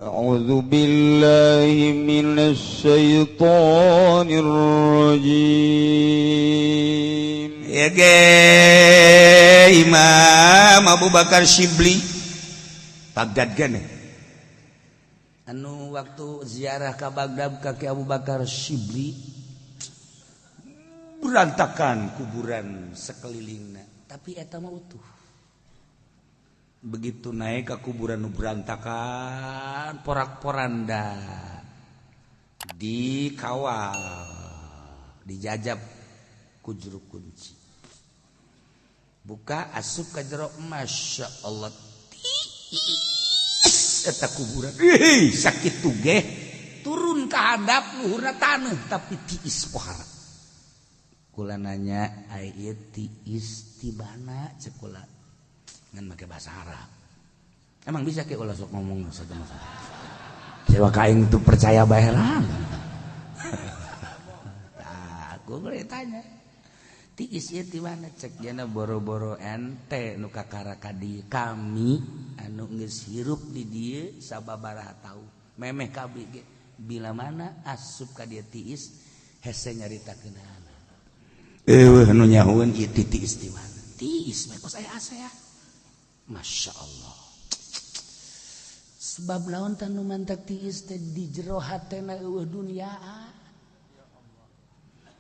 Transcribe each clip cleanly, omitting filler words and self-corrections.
أعوذ بالله من الشيطان الرجيم. Ya ge Imam Abu Bakar Syibli Baghdad gane anu waktu ziarah ke Baghdad kaki Abu Bakar Syibli berantakan kuburan sekelilingna, tapi eta mah utuh. Begitu naik ke kuburan nu berantakan porak-poranda, dikawal, dijajab ku juru kunci, buka, asup ka jero, Masya Allah, tiis eta kuburan. Ih, sakitu ge turun ke handap luhurna taneuh, tapi tiis pohara. Kula nanya, ai ieu tiis tibana? Cek kula ngan make bahasa Arab. Emang bisa ke ulah sok ngomong bahasa bahasa Siapa ka aing tuh percaya bae lah. Nah, aku boleh tanya, tiis ieu ti mana? Cek jana, boro-boro ente nu kakara ka dieu, kami anu geus hirup di dieu sababaraha taun memeh kabeh ge bila mana asup ka dieu tiis hese nyaritakeunana. Eueuh nu nyahoeun ieu tiis di mana, tiis mah kos aya asa. Masya Allah, sebab naon tah nu mantak tiis teh? Di jero hatena eueuh dunia,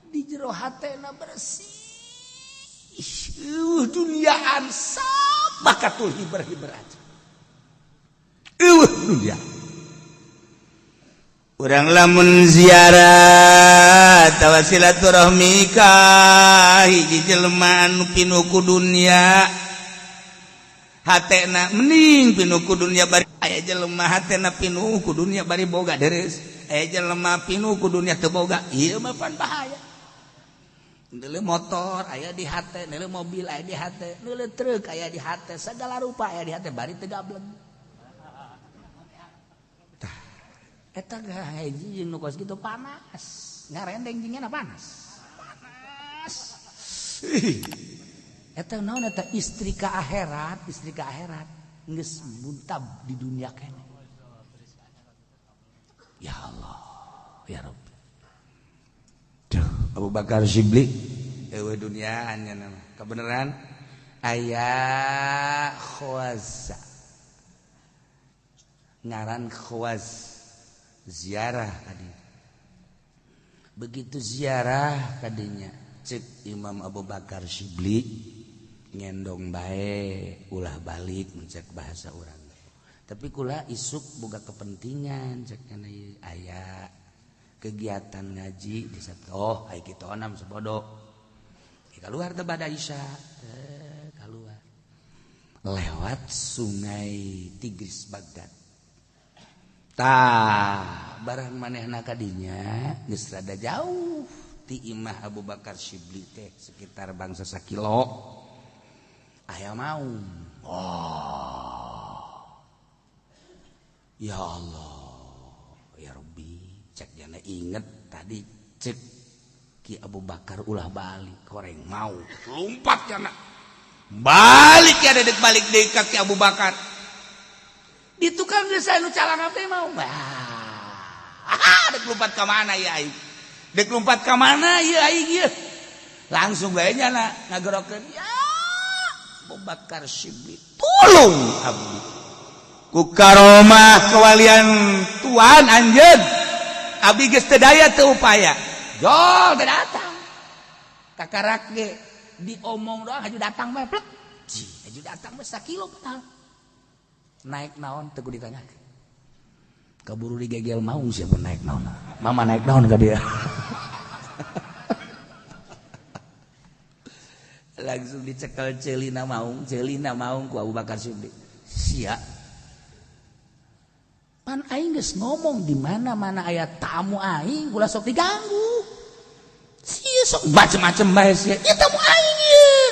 di jero hatena bersih, duniaan, sabakatul hiber-hiber aja dunia. Urang lamun ziarah tawa silaturahmi ka hiji jelema anu pinuh ku dunia, hatena mending pinuh ku dunia bari aya jelema hatena pinuh ku dunia bari boga deres, aya jelema pinuh ku dunia teu boga. Ieu mah pan bahaya. Nele motor aya di hate, nele mobil aya di hate, nele truk aya di hate, segala rupa aya di hate bari teu gableng. Tah, eta hiji jeung nu kos kitu panas, ngarendeng jeung panas. Panas. Eta naon eta? Istri ka akhirat, istri ka akhirat geus muntab di dunia kene. Ya Allah, ya Rabbi. Duh, Abu Bakar Syibli eueuh duniaan nya nama. Kebenaran aya Khwaza. Ngaran Khwaz ziarah tadi. Begitu ziarah kadinya, cek Imam Abu Bakar Syibli, ngendong bae ulah balik, mencek bahasa urang. Tapi kula isuk boga kepentingan, cek aya kegiatan ngaji di satu. Oh, ai kitu onam sebodo. Keluar teh bada Isya, keluar lewat sungai Tigris Baghdad. Tah, barang manehna kadinya geus rada jauh ti imah Abu Bakar Syibli teh, sekitar bangsa sakilo, aya maung. Oh ya Allah ya Rabbi, cek jana, inget tadi cek Ki Abu Bakar ulah balik, koreng mau lompat jana balik ya, dedek balik deui ka Ki Abu Bakar. Di tukang geus anu calang teh mau. Ah, dek lompat ka mana ya aing? Dek lompat ka mana ya aing ieu? Langsung bae nyana ngagerokeun, ya Abu Bakar Syibli, tolong abdi ku karomah kewalian tuan anjeun, abdi geus teu daya teu upaya. Jol teu datang kakarak ge diomong doang, haju datang bae plek. Ji, haju datang bae sakilo padahal. Naik naon teu ditanyakeun, kaburu digegel maung. Siapa naik naon? Mama naik naon ka dia? Langsung dicekel celina maung, celina maung ku Abu Bakar Siddiq. Sia pan aing geus ngomong di mana-mana aya tamu aing ulah sok diganggu. Sia sok macem-macem bae sia. Ieu tamu aing ieu.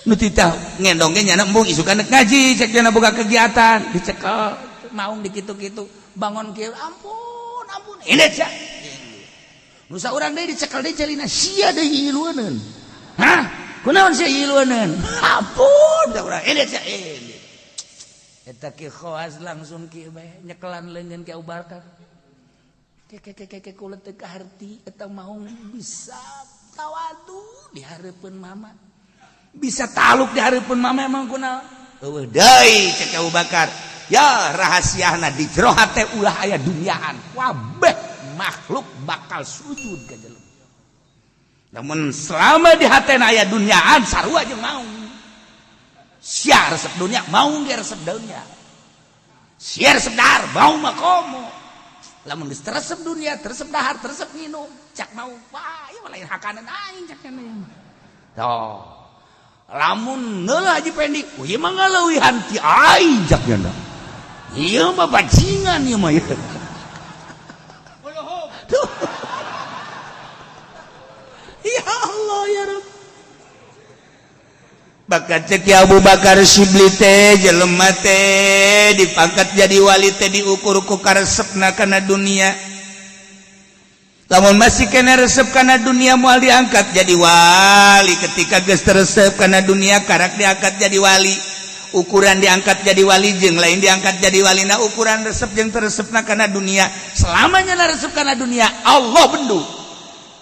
Nu titah ngendong ge nyana embung, isukan rek ngaji, cek cenah boga kegiatan, dicekel maung dikitu-kitu, bangun kieu, ampun ampun ini sia. Nu saurang deui dicekel deui celina, sia deui ilueuneun. Hah? Kunaon sia ilueuneun? Ampun urang ini sia ini. Eta Ki Khawas langsung kieu bae nyekelan leungeun Ki Abu Bakar. Ke kula teu kaharti eta maung bisa tawadu di hareupeun mama. Bisa taluk di hareupeun mama emang kunaon? Eueuh deui cek Abu Bakar. Ya rahasiana di jero hate ulah aya duniaan. Kabeh makhluk bakal sujud ka jelema. Namun selama di hatena aya duniaan sarua jeung maung. Sia resep dunia, maung ge resep dunia. Sia resep dahar, maung mah komo. Lamun geus teresep dunia, teresep dahar, teresep nginum, cak maung, wah ieu mah lain hakanan aing cak nya. Tuh. Lamun neula Haji Pendi, oh ieu mah ngaleuwihan ti aing cak nya. Ieu mah bajingan ieu mah. Tuh. Ya Allah ya Rabb. Bakat cek Abu Bakar Syibli teh jelema teh dipangkat jadi wali teh diukur ku karesepna kana dunia. Lamun masih kena resep kana dunia moal diangkat jadi wali. Ketika geus teresep kana dunia karak diangkat jadi wali. Ukuran diangkat jadi wali jeung lain diangkat jadi wali na ukuran resep jeung teresepna kana dunia. Selamanya na resep kana dunia Allah bendu.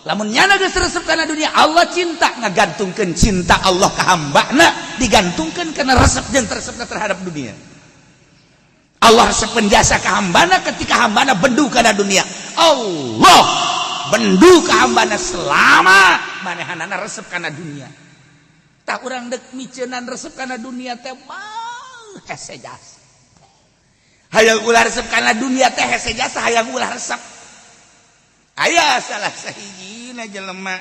Lamun nyana geus resep kana dunia Allah cinta, ngagantungkeun cinta Allah ka hambana digantungkeun kana resep jeung teresepna terhadap dunia. Allah resep penjasa ka hambana ketika hambana bendu kana dunia. Allah bendu ka hambana selama manehanana resep kana dunia. Tah urang deuk miceunan resep kana dunia teh mah hese jasa. Hayang ulah resep kana dunia teh hese jasa, hayang ulah resep. Aya salah sahijina jelema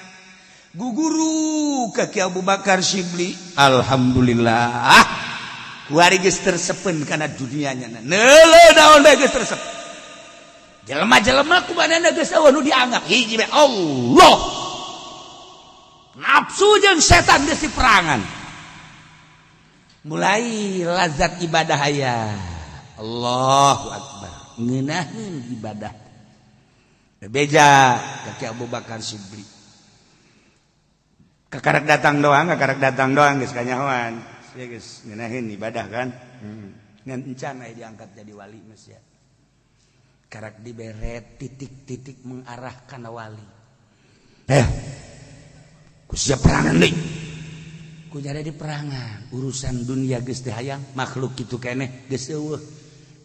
guguru ka Ki Abu Bakar Syibli. Alhamdulillah kuari geus tersepen kana dunianya. Neuleuh naon bae geus tersep. Jelema-jelema ku manehna geus eueuh nu dianggap hiji bae Allah. Nafsu jeung setan geus diperangan. Mulai lazat ibadah aya. Allahu akbar. Ngeunaheun ibadah. Beja kaki Abu Bakar Syibli. Kakarak datang doang, kakarak datang doang geus kanyahoan. Sia geus ngeunaheun ibadah kan. Ngan encan aya diangkat jadi wali geus ya. Karak dibere titik-titik mengarah kana wali. Ku sia perangan deui. Ku nyari di perangan, urusan dunia geus teu hayang, makhluk kitu keneh geus eueuh.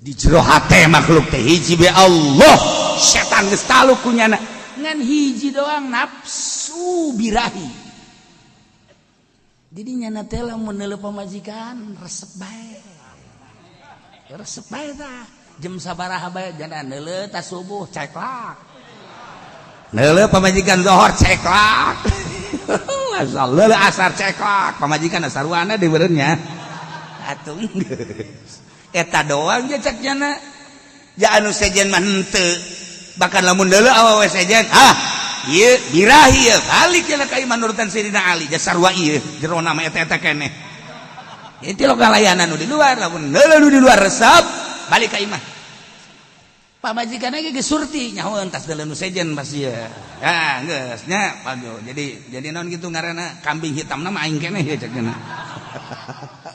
Di jero hate makhluk teh hiji be Allah. Setan geus taluk ku nyana. Ngan hiji doang nafsu birahi. Jadi nyana teh lamun neuleuh pamajikan resep bae. Resep bae tah. Jam sabaraha bae jana neuleuh tas subuh ceklak. Neuleuh pamajikan zohor ceklak. Asal leuleuh asar ceklak, pamajikan sarwana di beureunnya. Atuh geus. Eta doang je cek nyana. Ja anu sejen mah henteu. Bahkan lamun deuleu awewe sejen, ah ieu birahi ieu balik cenah ka imah nurutan Sayyidina Ali, ja sarua ieu jerona mah eta-eta keneh. Itu lo galayanan nu di luar, lamun deuleu nu di luar resep, balik ka imah. Pamajikan ge geus surti nyaho entas deuleu nu sejen pasti ya. Ah geus nya pago. Jadi naon kitu ngaranna kambing hitamna mah aing keneh ya cek cenah.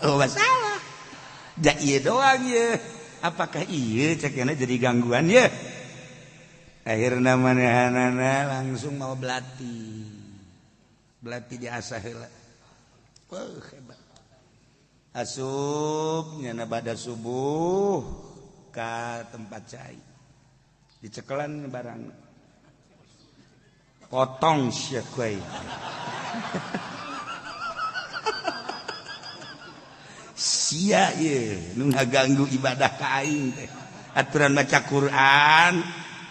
Oh masalah. Ja ieu doang ye. Apakah ieu cek cenah jadi gangguan ye? Akhirna manehanana langsung mau belati. Belati diasah heula. Wah hebat. Asup nyana bada subuh ka tempat cai. Dicekelan barang. Potong sia kuai. Sia ieu nu ngaganggu ibadah ka aing teh. Aturan baca Quran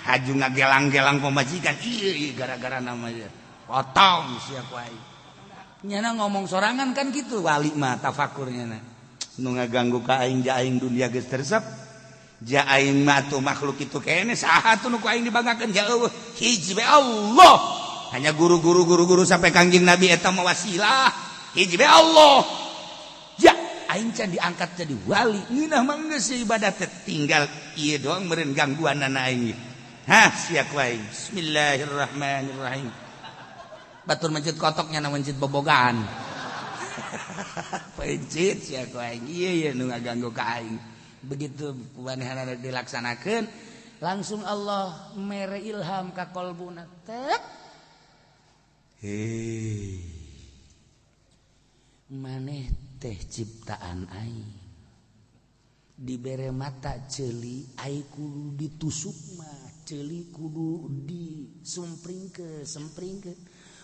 haju ngagelang-gelang pemajikan ieu ieu gara-gara namanya. Potong sia ku aing. Nyana ngomong sorangan kan gitu wali mah tafakur nyana. Nu ngaganggu ka aing ja aing dunia geus teresep. Ja aing mah atuh makhluk itu keneh saha atuh nu ku aing dibanggakeun ja eueuh hiji bae Allah. Hanya guru-guru guru-guru sampai Kangjeng Nabi eta mah wasilah. Hiji bae Allah. Ja aing can diangkat jadi wali ngeunah mah geus ibadah teh tinggal ieu doang meureun gangguanana aing. Hah sia ku aing. Bismillahirrahmanirrahim. Batur mencit kotoknya na mencit bobogaan. Pencit sia ku aing. Ieu ieu nu ngaganggu ka aing. Begitu kumanehanana dilaksanakeun, langsung Allah mere ilham ka kolbuna. Tek. Hei. Maneh teh ciptaan aing. Dibere mata ceuli, aing kudu ditusuk mah, ceuli kudu disumpringkeun, sempringkeun.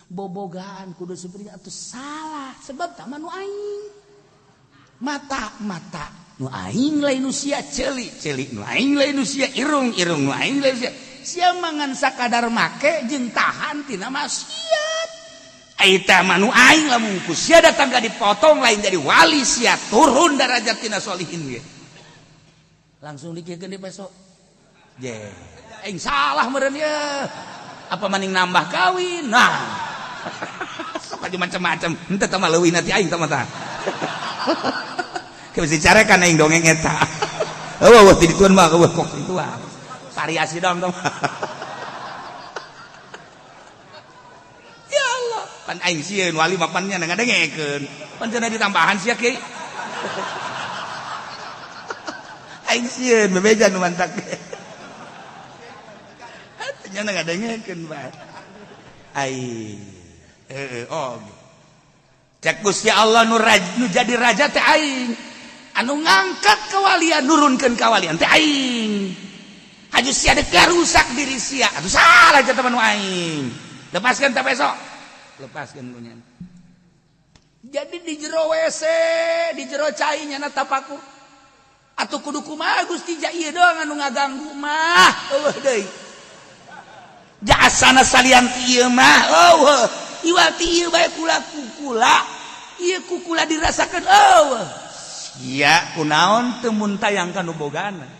Bobogaan kudu sempring atuh salah sebab tah mah nu aing. Mata-mata nu aing lain nu sia, ceuli ceuli nu aing lain nu sia, irung irung nu aing lain nu sia. Sia mangan sakadar make jeung tahan tina maksiat. Eta mah nu aing, lamun ku sia datang ka dipotong lain jadi wali sia, turun derajat tina solihin ge. Langsung dikiekeun di besok. Je, aing salah meureun ye. Apa maning nambah kawin? Nah. Sok aja macam-macam. Henteu tah mah leuwih nanti aing tah mah tah. Bisi carekan aing dongeng eta. Eueuh ti dituan mah eueuh kok itu ah. Variasi dong tah. Ya Allah, pan aing sieun wali mah pan nya ngadengekeun. Pan cenah ditambahan sia kieu. Aing sieun bebeja nu mantak. Nya ngadengekeun bae. Ai heeh oh. Cek Gusti Allah nu jadi raja teh aing. Anu ngangkat kewalian nurunkeun kawalian teh aing. Haju sia dek rusak diri sia. Atuh salah cenah nu aing. Lepaskeun teh besok. Lepaskeun ku nya. Jadi di jero WC, di jero cai nyana tapakur. Atuh kudu kumaha Gusti ja ieu doang anu ngaganggu mah. Eueuh deui. Jasana salian ti ieu mah eueuh. Iwal ti ieu bae kula kukula. Ieu kukula dirasakeun eueuh. Sia kunaon teu muntayang ka nu bogana.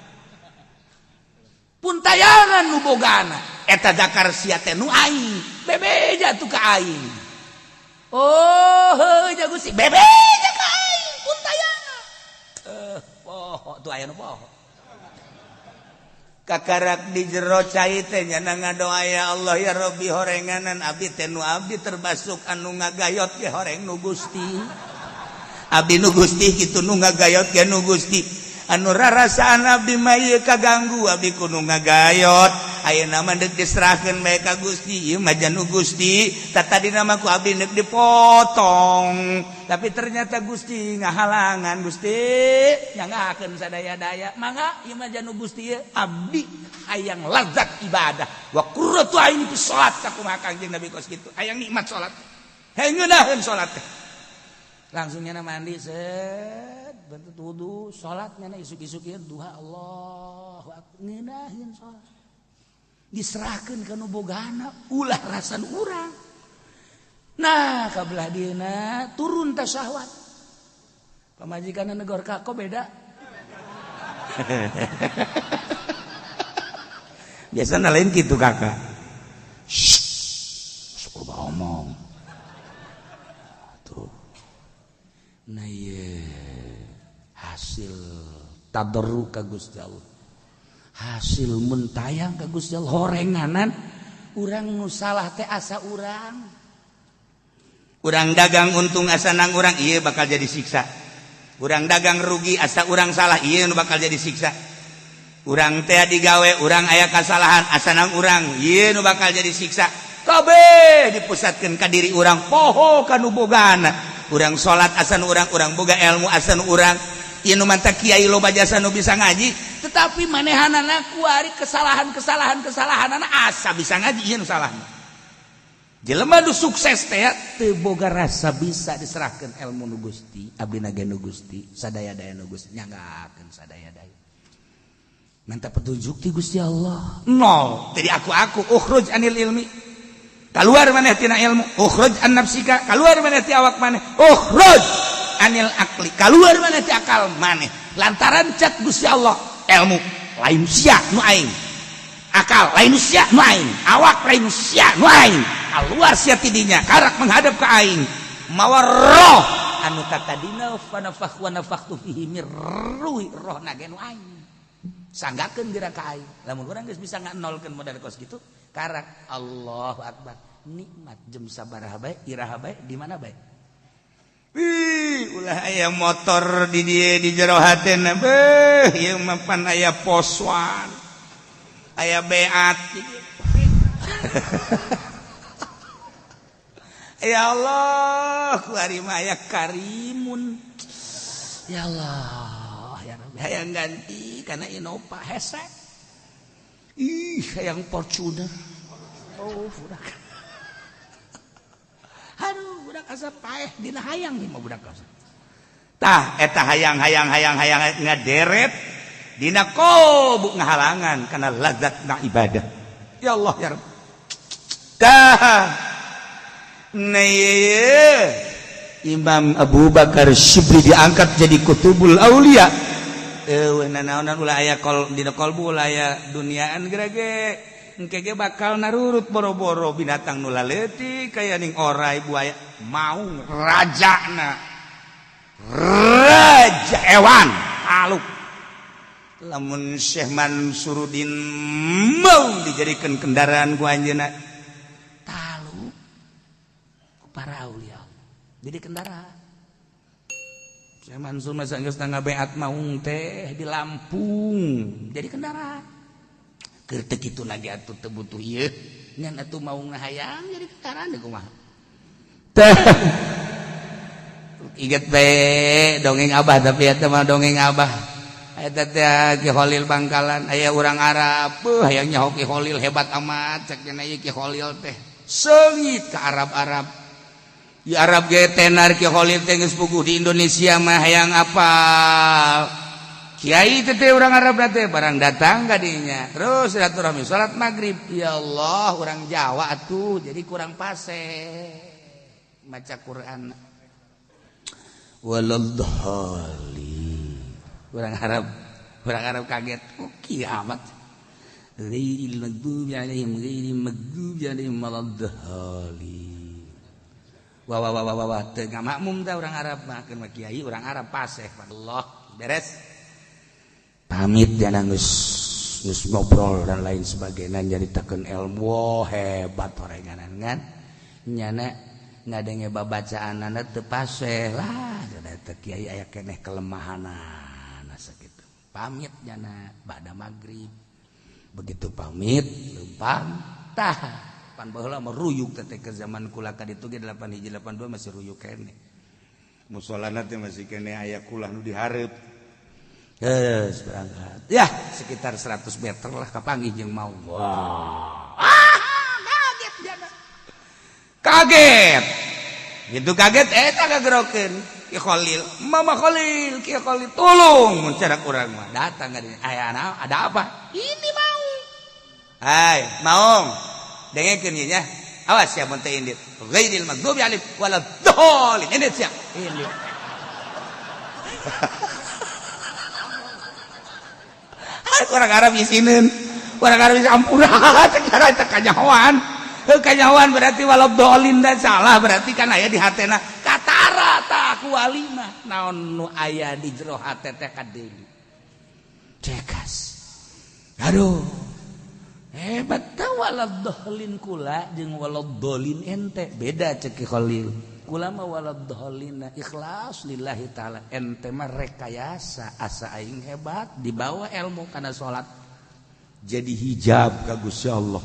Puntayangan nu bogana. Eta dakar sia teh nu aing. Bebeja tuh ka aing. Oh, heuh ja Gusti, bebeja ka aing puntayangan. Poho tuh aya nu poho. Kakarak di jero cai teh nya ngadoa ya Allah ya Rabbi horenganan abdi teh nu abdi terbasuk anu ngagayot ge horeng nu Gusti. Abdi nu Gusti kitu nu ngagayot ge nu Gusti. Anu rarasaan abdi mah ieu kaganggu abdi kudu ngagayot. Ayeuna mah deuk diserahkeun bae ka Gusti, ieu mah nu Gusti. Tadina mah ku abdi deuk dipotong. Tapi ternyata Gusti ngahalangan Gusti nyangakeun sadaya-daya. Mangga ieu mah nu Gusti ieu abdi hayang lazat ibadah. Wa qurratu aini fi salat sakumaha Kangjeng Nabi kos kitu. Hayang nikmat salat. Hayang ngeunaheun salat teh. Langsung nyana mandi set bentuk wudu salat nyana isuk-isuk ieu duha Allahu akbar ngeunaheun salat. Diserahkeun ka nu bogana ulah rasan urang. Nah, kabelah dieuna turun teh syahwat. Pamajikanna negor ka kok beda. Biasana lain kitu kakak. Shh, sok omong. Tuh. Nah ye, hasil tadarru ka Gusti Allah. Hasil mentayang ka Gusti Allah horenganan urang nu salah teh asa urang. Urang dagang untung asa nang urang ieu bakal jadi siksa. Urang dagang rugi asa urang salah ieu nu bakal jadi siksa. Urang teh digawe urang aya kasalahan asa nang urang ieu nu bakal jadi siksa. Kabeh dipusatkeun ka diri urang poho ka nu bogana. Urang salat asan urang, urang boga ilmu asan urang. Ieu nu manta kiai loba jasa nu bisa ngaji, tetapi manehanana kuari kesalahan-kesalahan kesalahanana asa bisa ngaji ieu nu salahna. Jelema nu sukses teh teu boga rasa bisa diserahkeun ilmu nu Gusti, abdi na ge nu Gusti, sadaya-daya nu Gusti nyanggakeun sadaya-daya. Minta petunjuk ti Gusti Allah. Nol, jadi aku ukhruj anil ilmi. Keluar maneh tina ilmu, ukhruj an nafsika, keluar maneh ti awak maneh, ukhruj anil akli, keluar maneh ti akal maneh. Lantaran cek Gusti Allah, ilmu lain sia nu aing. Akal lain sia nu aing, awak lain sia nu aing. Keluar sia tidinya, karak menghadap ke aing. Mawa roh anu tatadina fa nafakh wa nafakhtu fihi mir ruhi, roh na ge nu aing. Sanggakeun geura ka aing. Lamun urang geus bisa nganolkeun modal kos kitu, karak Allahu akbar. Nikmat jam sabaraha bae, iraha bae, di mana bae. Wih, Ih, ulah aya motor di dieu di jero hatena. Beuh, ieu mah pan aya poswan, aya beat. Ya Allah, ku ari mah aya karimun. Ya Allah, ya Rabbi, hayang ganti kana Innova hese. Ih, hayang Fortuner. Oh, budak. Aduh, budak asa paeh dina hayang mah budak asa. Tah, eta hayang hayang hayang hayang ngaderet dina kolbu ngahalangan kana lazat na ibadah. Ya Allah, ya Rabbi. Tah. Nah, Imam Abu Bakar Syibli diangkat jadi kutubul aulia. Nanaonan ulah aya kol dina kolbu, ulah aya duniaan gerage. Engke ge bakal narurut boro-boro binatang nu laleutik kaya ning orai, buaya, maung rajana. Raja ewan aluk. Lamun Syekh Mansurudin mau dijadikan kendaraan ku anjeunna, talu para aulia jadi kendaraan. Syekh Mansur masa geus ngabeat maung teh di Lampung jadi kendaraan. Keur teu kitu lagi atuh, teu butuh ieu ngan atuh maung hayang jadi kendaraan deui kumaha teh. Inget bae dongeng Abah, tapi eta mah dongeng Abah eta teh Ki Kholil Bangkalan. Aya urang Arab, beuh, hayang nyaho Ki Kholil hebat amat. Cek nya ieu Ki Kholil teh seungit ka Arab-Arab. Di Arab ge tenar Ki Kholil teh geus puguh di Indonesia mah hayang apal kiai teh. Urang Arab teh barang datang ka dinya terus silaturahmi salat maghrib. Ya Allah, urang Jawa atuh jadi kurang pase maca Quran, waladhdallin. Urang Arab, urang Arab kaget. Oh, kiamat. Ghairil maghdubi alaihim, ghairil maghdubi alaihim waladdallin. Wah wah wah wah wah, teu ngamakmum tah urang Arab mah. Keun mah kiai urang Arab paseh. Allah, beres pamit jangan geus geus ngobrol dan lain sebagainya, nyaritakeun ilmu. Wah, hebat orenganan kan nyana ngadenge babacaanana teu paseh lah. Teu kiai aya keneh kelemahanana sakitu. Pamit nyana ba'da maghrib. Begitu pamit lempang tah, pan baheula mah ruyuk teh ke zaman kula ka ditu ge 8 hiji 82 masih ruyuk keneh. Musolana teh masih keneh aya kulah nu dihareup. Geus berangkat ya sekitar 100 meter lah, kapanggih jeung mau. Wah, ah, kaget jana, kaget gitu, kaget. Eta kagerokeun Ki Khalil, Mama Khalil, Ki Khalil, tolong. Mun cara urang mah datang ka dinya, aya ada apa ini mau? Hai maung, dengekeun ieu nya, awas ya mun teu indit. Ghairil maghdubi alaihim waladdallin. Indit sia, indit. Orang Arab isineun, orang Arab isi ampura secara eta kanyahoan. Heuh, kanyahoan berarti waladdallin dan salah berarti kan aya di hatena katara. Tah, ku wali mah naon nu aya di jero hate teh kadeuli cekas. Aduh, hebat tah. Waladdallin kula jeung waladdallin ente beda. Cek Ki Khalil, kula mah waladdallin ikhlas lillahi taala, ente mah rekayasa asa aing hebat. Dibawa ilmu kana salat jadi hijab ka Gusti Allah.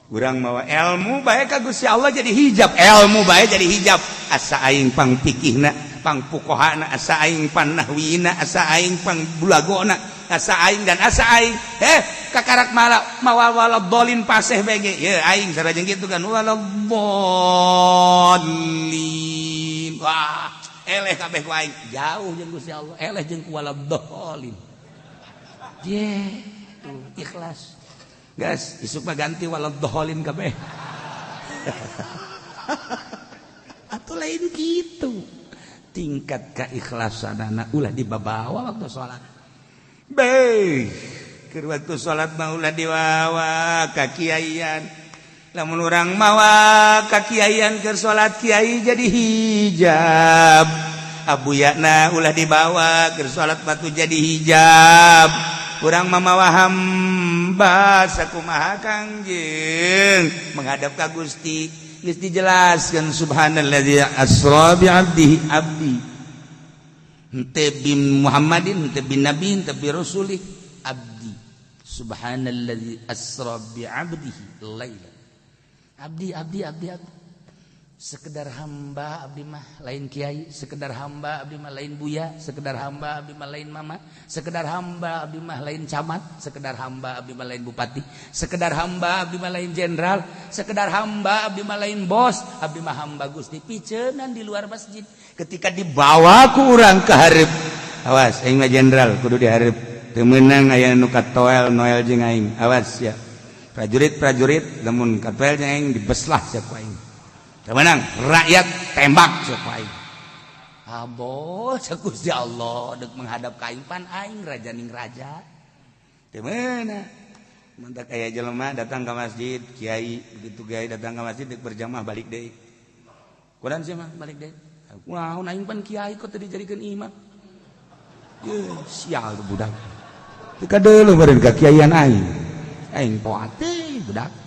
Urang mawa ilmu bae ka Gusti Allah jadi hijab, ilmu bae jadi hijab. Asa aing pang pikihna, pang fuqahana, asa aing pan nahwina, asa aing pang bulagona, asa aing dan asa aing. Kakarak malah mawa waladdallin paseh bege ya aing sarajeng gitu kan, waladdallin. Wah, eleh kabeh ku aing, jauh jeung Gusti Allah, eleh jeung ku waladdallin. Ye, tuh ikhlas. Gas, isuk mah ganti waladdallin kabeh. Atau lain gitu. Tingkat keikhlasanana ulah dibabawa waktu sholat. Beh, keur waktu salat mah ulah diwawa ka kiaian. Lamun urang mawa ka kiaian keur salat, kiai jadi hijab. Abuyana ulah dibawa keur salat, batu jadi hijab. Urang mamawa hamba sakumaha Kangjeng menghadap ka Gusti. Geus dijelaskeun subhanalladzi asra bi 'abdihi, abdi henteu bin Muhammadin, henteu bin nabi, henteu bi rasulih, abdi. Subhanalladzi asra bi 'abdihi laila. Abdi, abdi, abdi, abdi. Sekedar hamba abdi mah, lain kiai. Sekedar hamba abdi mah, lain buya. Sekedar hamba abdi mah, lain mama. Sekedar hamba abdi mah, lain camat. Sekedar hamba abdi mah, lain bupati. Sekedar hamba abdi mah, lain jenderal. Sekedar hamba abdi mah, lain bos. Abdi mah hamba Gusti, piceunan di luar masjid. Ketika dibawa ku urang ke hareup, awas, aing mah jenderal kudu dihareup, teu meunang aya nu katoel noel jeung aing. Awas ya prajurit-prajurit, lamun katoel jeung aing dibeslah sia ku aing. Menang rakyat, tembak siapa aing. Abo cek Gusti Allah dek menghadap ka aing, pan aing raja ning raja. Teu meunang. Mantak aya jelema datang ke masjid, kiai begitu, kiai datang ke masjid dek berjamaah, balik deui. Kunaon sih mah balik deui? Kunaon, aing pan kiai kok teu dijadikeun imam. Ye, sial tuh budak. Teu kadeuleu beureun ka kiaian aing. Aing poat teh budak.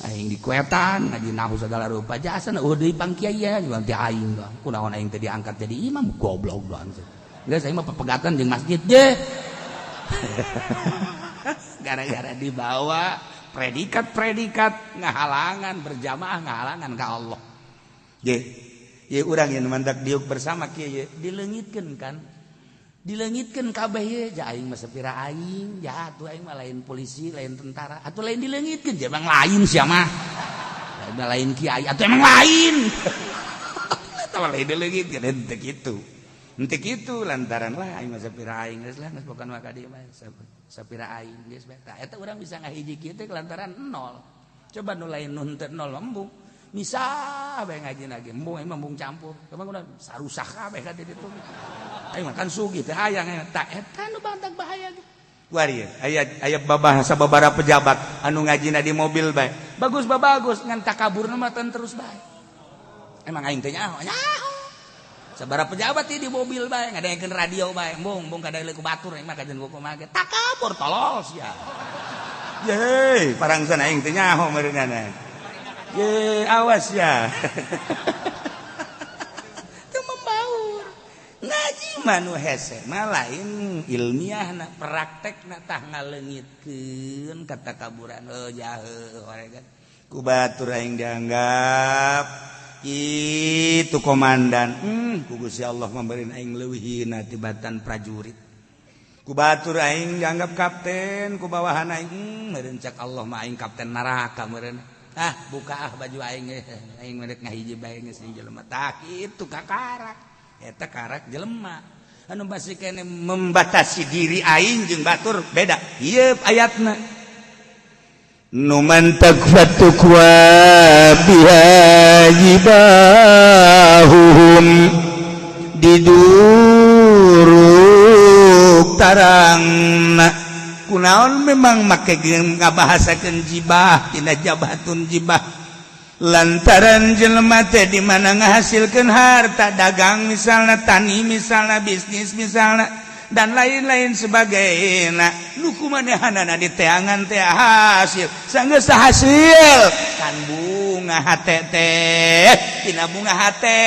Aing dikuetan ngaji nahu segala rupa jasa eueuh deui pang kiai ya ti aing bang. Kunaon aing teh diangkat jadi imam, goblok doang. Geus, aing mah pepegatan jeung masjid je. Gara-gara dibawa predikat-predikat ngahalangan berjamaah, ngahalangan ka Allah. Je. Ye urang yang mantak diuk bersama kieu dileungitkeun kan. Dileungitkeun kabeh ye, ja aing mah sapira aing, ja atuh aing mah lain polisi, lain tentara, atuh lain dileungitkeun, ja emang lain sia mah. Lain lain kiai, atuh emang lain. Eta mah lain dileungitkeun, henteu kitu. Henteu kitu lantaran lah aing mah sapira aing geus lah, geus bukan mah ka dieu mah sapira aing geus bae. Tah eta urang bisa ngahiji kieu teh lantaran nol. Coba nu lain nu henteu nol embung. Bisa bae ngaji lagi, embung aing mah embung campur. Emang udah sarusak kabeh ka ditu. Aing mah kan sugih teh hayang tah eta nu bantak bahaya ge. Kuari aya aya babahasa babara pejabat anu ngajina di mobil bae. Bagus bagus ngan takaburna mah terus bae. Emang aing teh nyaho nyaho. Sabara pejabat di mobil bae ngadengekeun radio bae, embung embung kadang ku batur aing mah kajen kumaha ge. Takabur tolol sia. Ye, parangsan aing teh nyaho meureunana. Ye, awas ya. Teu membaur. Ngaji mah nu hese mah lain ilmiah na praktek na tah ngaleungitkeun katakaburan. Oh jahe kan. Ku batur aing dianggap itu komandan. Ku Gusti Allah memberi aing leuwih hina tibatan prajurit. Ku batur aing dianggap kapten, ku bawahan aing meureun cek Allah mah aing kapten neraka meureun. Ah, buka ah baju aing, aing merek ngahiji bae geus jelema. Tah kitu kakarak. Eta karak jelema. Anu masih kene membatasi diri aing jeung batur beda. Ieu ayatna. Nu mantak fatukwa biha jibahuhum diduruk tarangna. Kunaon memang make ngabahasakeun jibah tina jabatun jibah, lantaran jelema teh di mana ngahasilkeun harta, dagang misalnya, tani misalnya, bisnis misalnya, dan lain-lain sebagainya. Nu kumanehanana diteangan teh hasil, sanggeus hasil kan bunga hate teh, tina bunga hate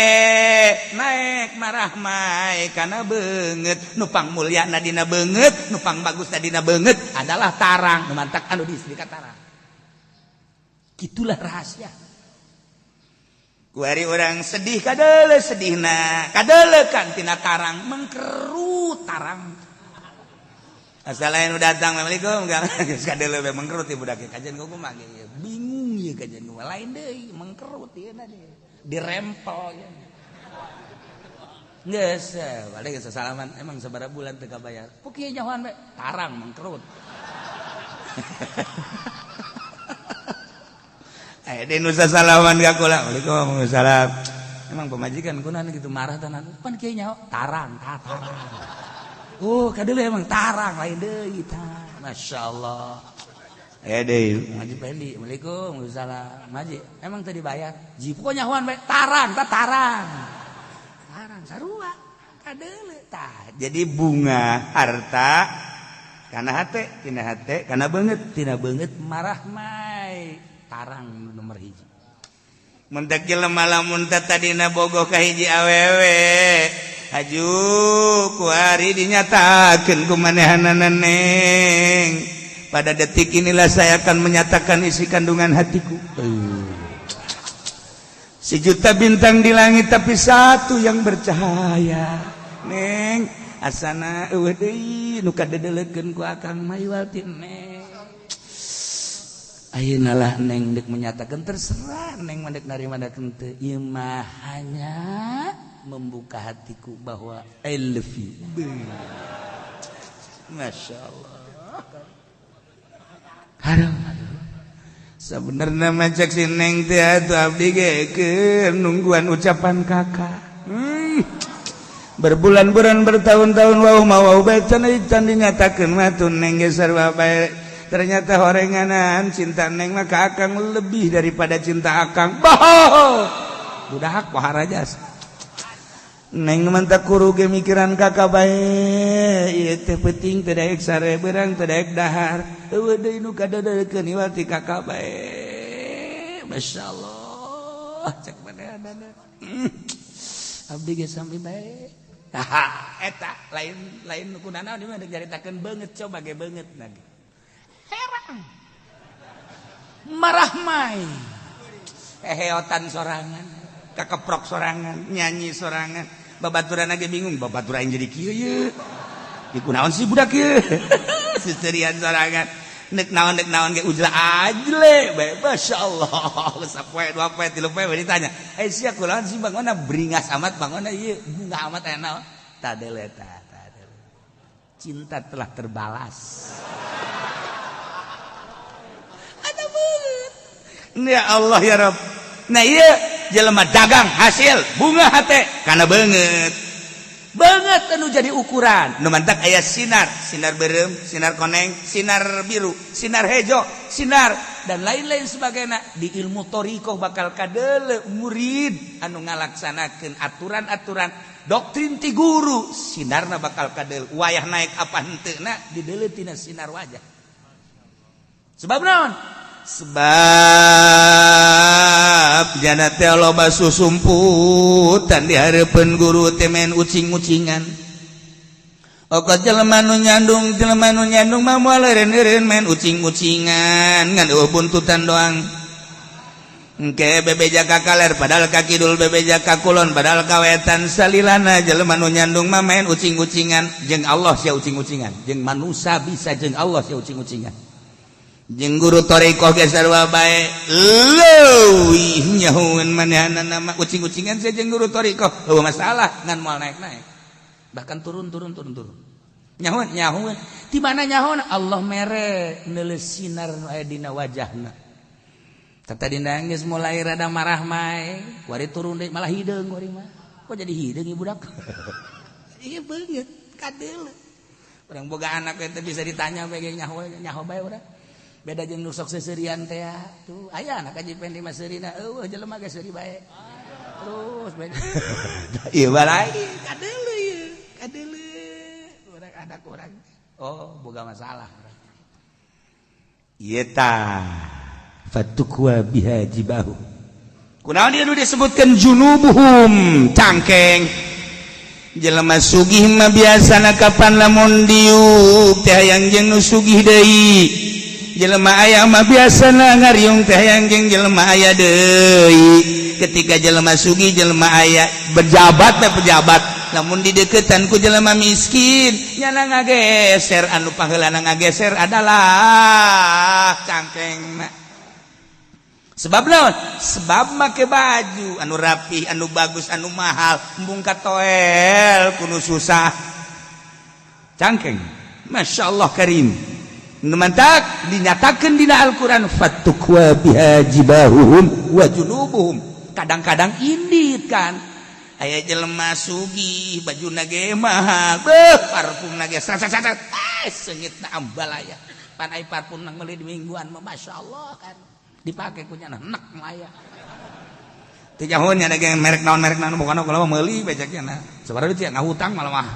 naik marahmai kana beungeut. Nu pang mulyana dina beungeut, nu pang bagusna dina beungeut adalah tarang. Nu mantak anu di tarang. Gitulah rahasia. Kuari orang sedih kadele, sedihna kadele kan tina tarang mengkerut tarang. Asal lain udah datang, assalamualaikum, geus kadele we mengkerut ieu budak kajian kumaha ge bingung ieu, kajian kumaha lain deui mengkerut ieu na dirempel ieu. Geus balik geus salaman, emang sabaraha bulan teu kabayar? Pok kieu nyahoan we tarang mengkerut. Nusa salaman ka kula. Waalaikumsalam. Emang pemajikan kunaon gitu marah tenan? Pan kieu nyaho tarang, ta tarang. Oh, kadeuleung emang tarang lain deui tah. Masyaallah. Eh deui, ngaji Pendi. Waalaikumsalam. Ngaji. Emang teu dibayar? Ji pokoknya nyahoan bae tarang, ta tarang. Tarang sarua. Kadeuleung tah. Jadi bunga harta kana hate, tina hate kana beungeut, tina beungeut marah mai. Tarang nomor hiji. Mentak jelema lamun teh tadina bogoh ka hiji awewe, haju kuari dinyatakeun ku manehanana, "Neng, pada detik inilah saya akan menyatakan isi kandungan hatiku. Sejuta bintang di langit, tapi satu yang bercahaya. Neng, asana euweuh deui nu kadedelekeun ku akang mah iwal ti neng. Ayeuna lah neng dek menyatakan, terserah neng mah dek narima dek henteu. Ieu mah hanya membuka hatiku bahwa I love you." Masya Allah. Aduh, aduh. Sebenarnya mah cek si neng teh atuh abdi ge keur nungguan ucapan kakak. Berbulan-bulan, bertahun-tahun, wau mau wau bae can can dinyatakeun mah tuh neng ge sarua bae. Ternyata horenganan cinta neng mah ka akang lebih daripada cinta akang. Boh, budak pohara jas. Neng mantak kuru ge mikiran kakak bae. Ieu teh penting teu daek sare, beurang teu daek dahar. Euweuh deui nu kadeudeulkeun iwal ti kakak bae. Masyaallah, cek manehna. Abdi ge sami bae. Eta lain lain nu kunanaon ieu mah dek nyaritakeun beungeut, coba ge beungeut na ge. Herang. Marah mai. Heheotan sorangan, kakeprok sorangan, nyanyi sorangan. Babaturan ge bingung, babaturan jadi kieu ye. Di kunaon sih budak ieu? Seserian sorangan. Nek naon ge ujla ajle bae, masyaallah. Sapoe, dua poe, tilu poe ditanya, "Eh, sia kunaon sih bangona beringas amat, bangona ieu bunga amat, aya naon?" Tadele ta, tadele. Cinta telah terbalas. Ada banget. Ya Allah ya Rabb. Nah, iya jelema dagang hasil bunga hate karena banget banget anu jadi ukuran nu mantak aya sinar, sinar berem, sinar koneng, sinar biru, sinar hejo, sinar dan lain-lain sebagainya. Di ilmu thoriqoh bakal kadele murid anu ngalaksanakeun aturan-aturan doktrin ti guru, sinarna bakal kadele wayah naik apa henteu na didele tina sinar wajah. Sebab naon? Sebab jana teh loba susumputan di hareupeun guru teh main ucing-ucingan. Oka jelema nu nyandung, jelema nu nyandung mah moal eureun-eureun main ucing-ucingan, ngan eueuh buntutan doang. Engke bebeja ka kaler padahal ka kidul, bebeja ka kulon padahal ka wetan. Salilana jelema nu nyandung mah main ucing-ucingan. Jeung Allah sia ucing-ucingan, jeung manusia bisa, jeung Allah sia ucing-ucingan, jeung guru thoriqoh ge sarua bae. Leuwih nyahueun manehna mah ucing-ucingan sia jeung guru thoriqoh euweuh masalah, ngan moal naik-naik, bahkan turun turun turun turun. Nyahueun, nyahueun di mana? Nyahueun Allah mere neuleus sinar nu aya dina wajahna. Tata dina geus mulai rada marah mai, kuari turun deui, malah hideung kuari mah. Kok jadi hideung ieu budak? Ieu beungeut kadeuleu. Urang boga anak teh bisa ditanya bae ge nyaho nyaho bae urang. Beda jeung nu sok seuseurian teh tuh, aya anak kaji pendi mah seurina, eueuh jelema ge seuri bae. Terus bae. Ieu balai kadeuleu ieu, kadeuleu. Urang anak urang. Oh, boga masalah. Ieu tah fatukwa biha jibahu. Kunaon dia nu disebutkan junubuhum, cangkeng? Jelema sugih mah biasana kapan lamun diuk teh hayang jeung nu sugih deui. Jelema aya mah biasana ngariung teh hayang jeung jelema aya deui. Ketika jelema sugih, jelema aya, berjabat teh pejabat, lamun dideketan ku jelema miskin, nyana ngageser. Anu paheulana ngageser adalah cangkengna. Sebab naon? Sebab make baju anu rapi, anu bagus, anu mahal, embung katoel ku nu susah. Cangkeng. Masya Allah karim. Nu mantak dinyatakan dina Al-Quran fatukwa biha jibahuhum wa junubuhum. Kadang-kadang indit kan. Aya jelema sugih, baju ge mahal, beuh, parfum ge sat sat sat, eh, seungitna ambalaya. Pan ai parfum nang meuli di mingguan mah Masya Allah kan. Dipake ku nya enek mah aya. Teu nyaho nya ge merek naon, merek naon, bukan kalau meuli beceknya na. Sabaraha duit ya ngahutang malah mah.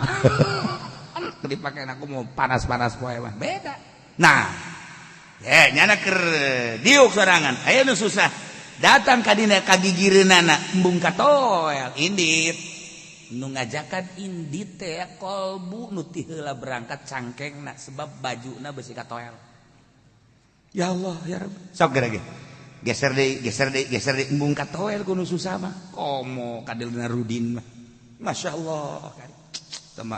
Dipake aku mau panas-panas poe mah beda. Nah, ya nyana keur diuk sorangan. Aya nu susah. Datang ka dina ka gigireunana, embung katoel, indit. Nu ngajakan indit teh kolbu nu ti heula berangkat cangkengna, sebab bajuna besi katoel. Ya Allah, ya Rabbi. Sok geura ge. Geser deui, geser deui, geser deui, embung katoel ku nu susah mah. Komo kadelna Rudin mah. Masya Allah.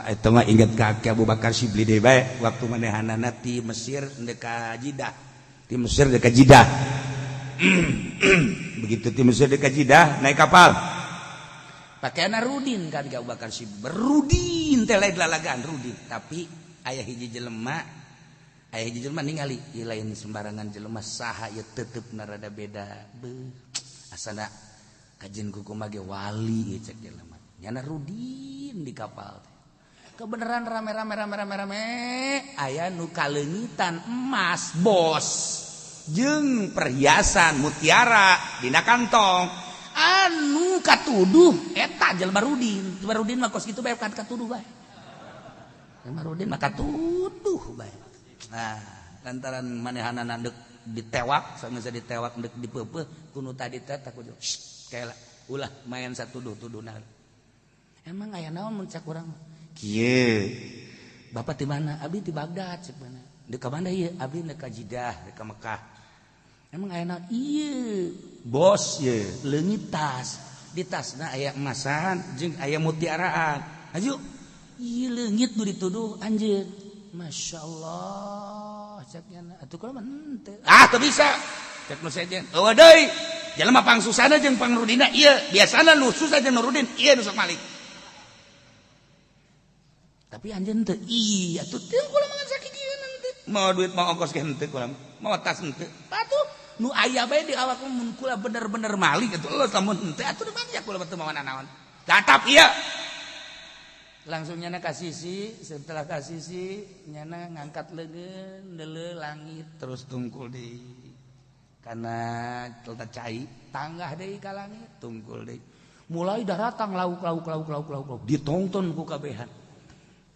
Eta mah inget ka Abu Bakar Syibli deui bae waktu manehanana ti Mesir ndek ka Jidah. Ti Mesir ndek ka Jidah. Begitu ti Mesir ndek ka Jidah naik kapal. Pakaianna Rudin kan ka Abu Bakar Syibli. Rudin teh lain lalagaan Rudin, tapi aya hiji jelema, aya hiji jelema ningali ieu lain sembarangan jelema, saha ieu, tetepna rada beda. Beuh, asana kajen kumaha ge wali ieu, cek jelema. Nyana Rudin di kapal teh. Kebenaran rame rame rame rame rame, aya nu kaleungitan emas bos jeung perhiasan mutiara dina kantong, anu katuduh eta jelema Rudin. Jelema Rudin mah kos kitu bae kan, katuduh bae. Jelema Rudin mah katuduh bae. Nah, lantaran manehanana deuk ditewak, sanggeus ditewak deuk dipeupeuh ku nu tadi teh, takut kayak ulah main satuduh-tuduhna. Emang aya naon mun cak urang mah? Kieu. Bapak di mana? Abdi di Baghdad, cek mana. Deuk ka mana ieu? Abdi deuk ka Jidah, deuk ka Mekah. Emang aya naon? Ieu, bos ieu, leungit tas. Di tasna aya emasan jeung aya mutiaraan. Aju, ieu leungit nu dituduh anjeun. Masya Allah, cek nyana. Atuh kula mah henteu. Ah, teu bisa. Cek nu sejen. Eueuh deui. Jelema pangsusana jeung pangrudina ieu, biasana nu susah jeung nu rudin, ieu nu sok malik. Tapi anjeun teu, iya atuh teu, kula mah sakieu henteu. Mau duit, mau ongkos ge henteu kula. Mau tas henteu. Atuh nu aya bae di awak mun kula bener-bener malik atuh lamun henteu atuh di mana kula teu mawa naon. Tatap ieu. Langsung nyana ka sisi, setelah ka sisi nyana ngangkat leungeun, deuleu langit, terus tungkul di karena telta cai, tanggah deui ka langit, tungkul deui. Mulai daratang lauk lauk lauk lauk lauk lauk ditonton ku kabehan.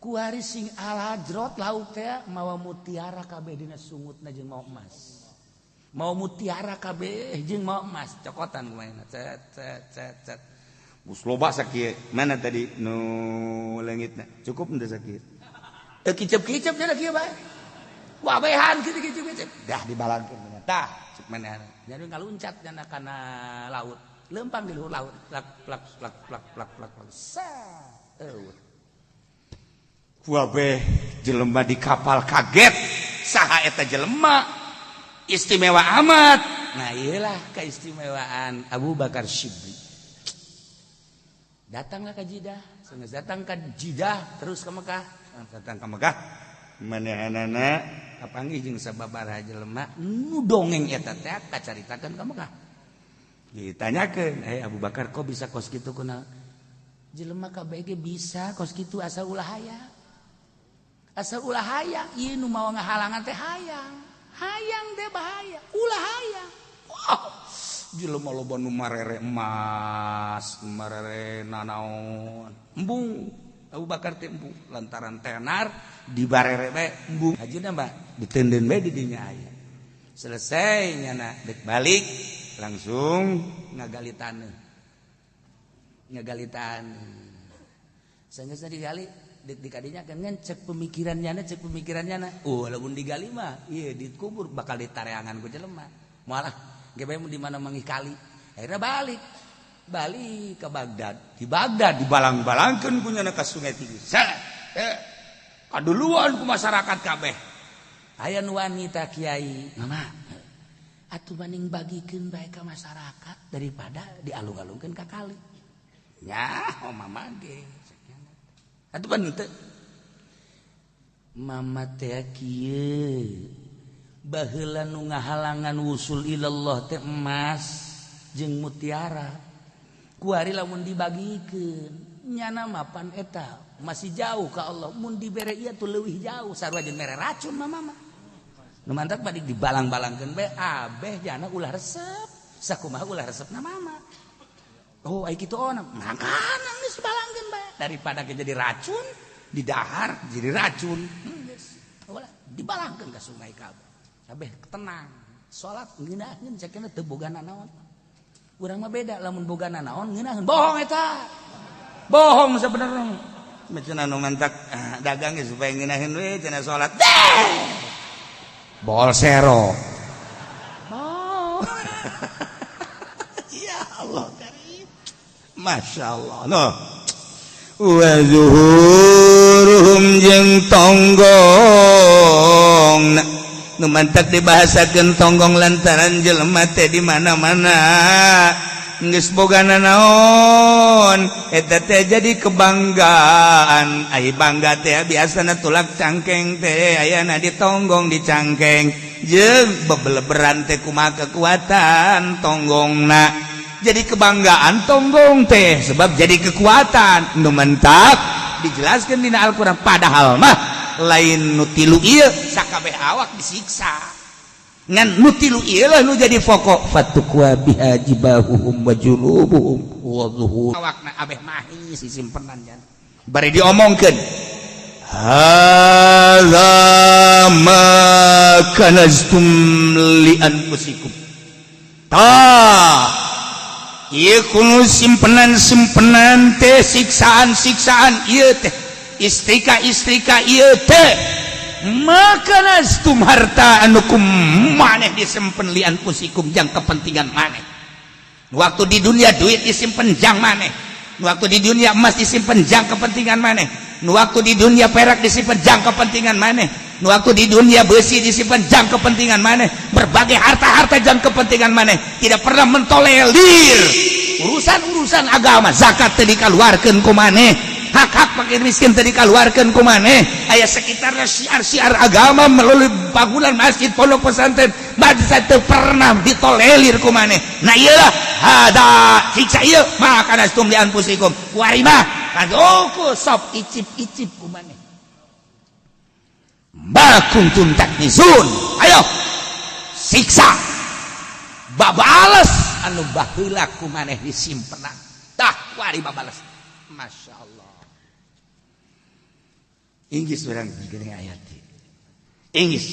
Kuari sing alajrot lauk teh mawa mutiara kabeh dina sungutna jeung mawa emas. Mau mutiara kabeh jeung mawa emas, cokotan kumaha, cet cet cet cet. Geus loba sakieu. Mana tadi nu leungitna? Cukup henteu sakieu? Teu kicep-kicep nya kieu bae. Wabehan kitu kicep-kicep. Dah dibalangkeun. Tah, cek manehna. Jadi ngaluncat nyana kana laut. Lempang di luhur laut. Plak plak plak plak plak plak plak. Sa. Eueuh. Wabeh jelema di kapal kaget. Saha eta jelema? Istimewa amat. Nah, iyalah keistimewaan Abu Bakar Syibli. Datanglah ke Jidah, sanggeus datang ke Jidah terus ke Mekah. Datang ke Mekah, manehanana kapanggih jeung sababaraha jelema nu dongeng eta teh kacaritakeun ka Mekah. Ditanyakeun, "Eh Abu Bakar, kok bisa kos kitu kunaon?" Jelema kabeh ge bisa kos kitu asal ulah hayang. Asal ulah hayang, ieu nu mawa ngahalangan teh hayang. Hayang teh bahaya, ulah hayang. Wah, jelema loba nu marere emas, marere nanaon. Embung Abu Bakar teh embung lantaran tenar dibarere bae embung. Hajina mah diteundeun bae di dinya aya. Selesai nyana dek balik langsung ngagali taneuh. Ngagali taneuh. Sanggeus digali dek dikadinya kan cek pemikiran nyana, cek pemikiran nyana. Oh, lamun digali mah ieu dikubur bakal ditareangan ku jelema. Malah ge bae di mana manggih kali. Akhirnya balik. Balik ke Baghdad. Di Baghdad dibalang-balangkeun ku nyana ka Sungai Tigris. Kaduluan ku masyarakat kabeh. Aya nu wanita, "Kiai, mama atuh maning bagikeun bae ka masyarakat daripada dialung-alungkeun ka kali." Nya, oh mama ge. Atuh pan teu. Mama teh kieu, baheula nu ngahalangan wusul ilallah teh emas jeung mutiara. Kuari lamun dibagikeun nyana mapan eta masih jauh ka Allah, mun dibere ieu tuh leuwih jauh, sarua jeung mere racun mama mah. Nu mantak balik dibalang-balangkeun bae abeh jana ulah resep, sakumaha ulah resepna mama. Oh, ai kitu, oh, makana geus balangkeun bae daripada ke jadi racun di dahar jadi racun. Geus ulah dibalangkeun ka sungai kabeh. Kabeh tenang. Salat ngeunaheun cekna teu boga nanaon. Urang mah beda, lamun boga nanaon ngeunaheun. Bohong eta. Bohong sebenarnya. Cenah nu mantak dagang ge supaya ngeunaheun we cenah salat. Bol sero. Oh. Ya Allah karim. Masya Allah. No. Wa zuhuruhum jeung tonggong. Nu mantak dibahasakeun tonggong lantaran jelema teh di mana-mana geus boga nanaon eta teh jadi kebanggaan. Ai bangga teh biasana tulak cangkeng teh ayana di tonggong, di cangkeng, jeung bebeleberan teh kumaha kekuatan tonggongna. Jadi kebanggaan tonggong teh sebab jadi kekuatan. Nu mentak dijelaskan dina Al-Qur'an, padahal mah lain nu tilu ieu sakabeh awak disiksa, ngan nu tilu ieu lah nu jadi pokok: fatukwa biha jibahuhum wa junubuhum wa zuhur. Awakna abeh mahi si simpenan jan. Bari diomongkeun, hadza ma kanaztum li anfusikum. Tah, ieu kuno simpenan-simpenan teh, siksaan-siksaan ieu teh, istrika-istrika ieu teh, ma kanaztum, harta anu ku maneh disimpen, li anfusikum, jang kepentingan maneh. Waktu di dunia duit disimpen jang maneh, waktu di dunia emas disimpen jang kepentingan maneh, waktu di dunia perak disimpen jang kepentingan maneh, waktu di dunia besi disimpan jang kepentingan maneh, berbagai harta-harta jang kepentingan maneh, tidak pernah mentolerir urusan-urusan agama. Zakat teu dikaluarkeun ku maneh, hak-hak fakir miskin teu dikaluarkeun ku maneh. Aya sekitarnya syiar-syiar agama melalui bangunan masjid, pondok pesantren, madrasah, teu pernah ditolerir ku maneh. Nah, iyalah, hada siksa ieu ma kanaztum li anfusikum. Warima kadoku sok icip-icip ku maneh ma kuntum taknizun. Ayo siksa babales anu baheula ku maneh disimpenan. Tah, wari babales. Masya Allah. Inggris orang gini ayat Inggris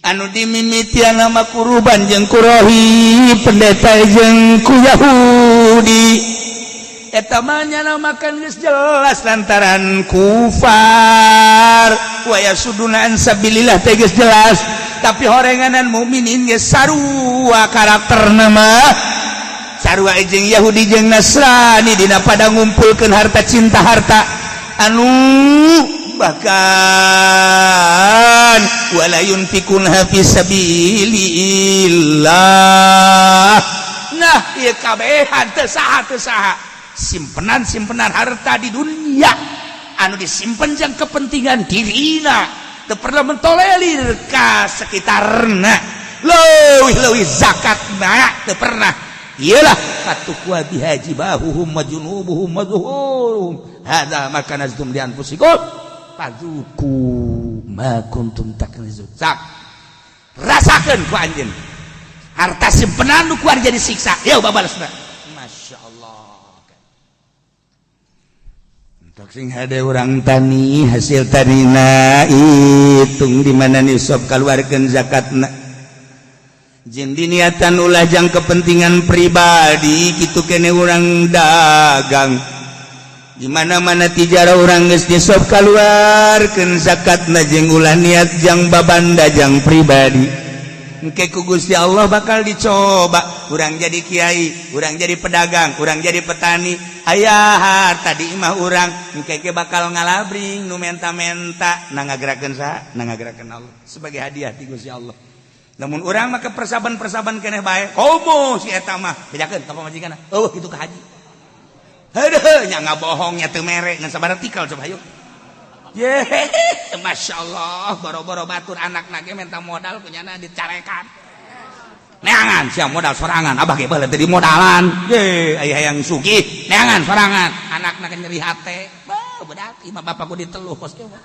anu dimimitian nama ku ruhban jeung ku rohib, pendeta jeung ku Yahudi. Eta mah nyana makan geus jelas lantaran kufar wa yasudduna an sabilillah teh geus jelas, tapi horenganan mukminin geus sarua karakterna mah, sarua jeung Yahudi jeung Nasrani dina pada ngumpulkeun harta, cinta harta, anu bahkan wala yunfiquna fi sabilillah. Nah, ieu kabehan teu saha teu saha simpenan-simpenan harta di dunia anu disimpen jang kepentingan dirina, teu pernah mentolerir ka sekitarna, leuwih-leuwih zakatna teu pernah. Iyalah, fatukwa biha jibahuhum wa junubuhum wa zuhuruhum hadza ma kanaztum li anfusikum fadzuqu ma kuntum taknizun. Sak rasakeun ku anjeun harta simpenan nu kuar jadi siksa. Yeuh, babalesna. Masya Allah. Untuk sing hade urang tani, hasil tanina hitung di mana nisab, keluarkan zakatna, jeung diniatan ulah jang kepentingan pribadi. Kitu kene urang dagang, di mana-mana tijara urang geus nisab, kaluarkeun zakatna, jeung ulah niat jang babanda, jang pribadi. Engke ku Gusti Allah bakal dicoba. Urang jadi kiai, urang jadi pedagang, urang jadi petani, aya harta di imah urang, engke ge bakal ngalabring nu menta-menta. Na ngagerakeun saha? Na ngagerakeun Allah sebagai hadiah ti Gusti Allah. Namun urang mah persaban-persaban keneh bae, komo si eta mah bejakeun ka pamajikan, eueuh kitu ka haji. Heuh, nya ngabohongnya teu mere ngan sabaraha tikal, coba hayu. Ye, Masya Allah, boro-boro batur, anak nage minta modal kunyana dicarekan. Neangan siap modal sorangan, abah ge baheula teh di modalan. Ye, aya yang sugih, neangan sorangan. Anakna nyeri hate. Bah, budak imah bapakku diteluh kos kieu. Nah,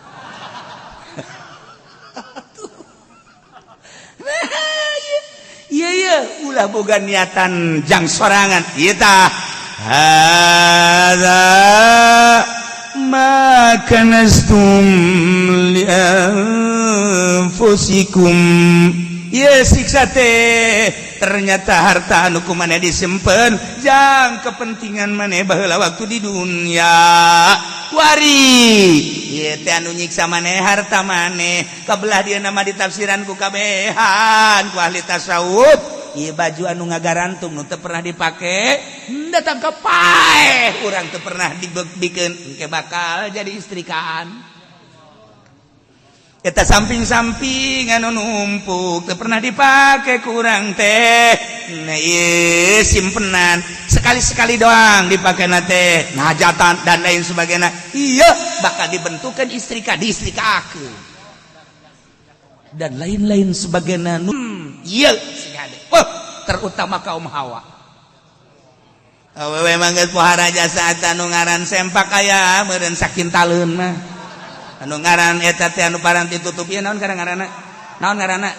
iya iya, ulah boga niatan jang sorangan. Ieu tah hadza ma kanaztum li anfusikum. Ieu siksa teh. Ternyata harta anu ku maneh disimpen jang kepentingan maneh baheula waktu di dunia. Kuari ieu teh anu nyiksa maneh harta maneh. Kabelah dia nama ditafsiran ku kabehan ku ahli tasawuf. Ieu baju anu ngagarantung nu teu pernah dipake, datang ke paeh urang teu pernah dibikeun, engke bakal jadi istrikaan. Eta samping-samping anu numpuk teu pernah dipake kurang teh, nah ieu simpenan sekali-sekali doang dipake na teh hajatan dan lain sebagainya. Iya, bakal dibentukan istrika, diistrikakeun dan lain-lain sebagainya. Iya, wah, terutama kaum hawa. Awewe mah geus pohara jasa anu ngaran sempak aya meureun sakintaleun mah. Anu ngaran eta teh anu paranti tutup ieu naon ngaranna? Naon ngaranna?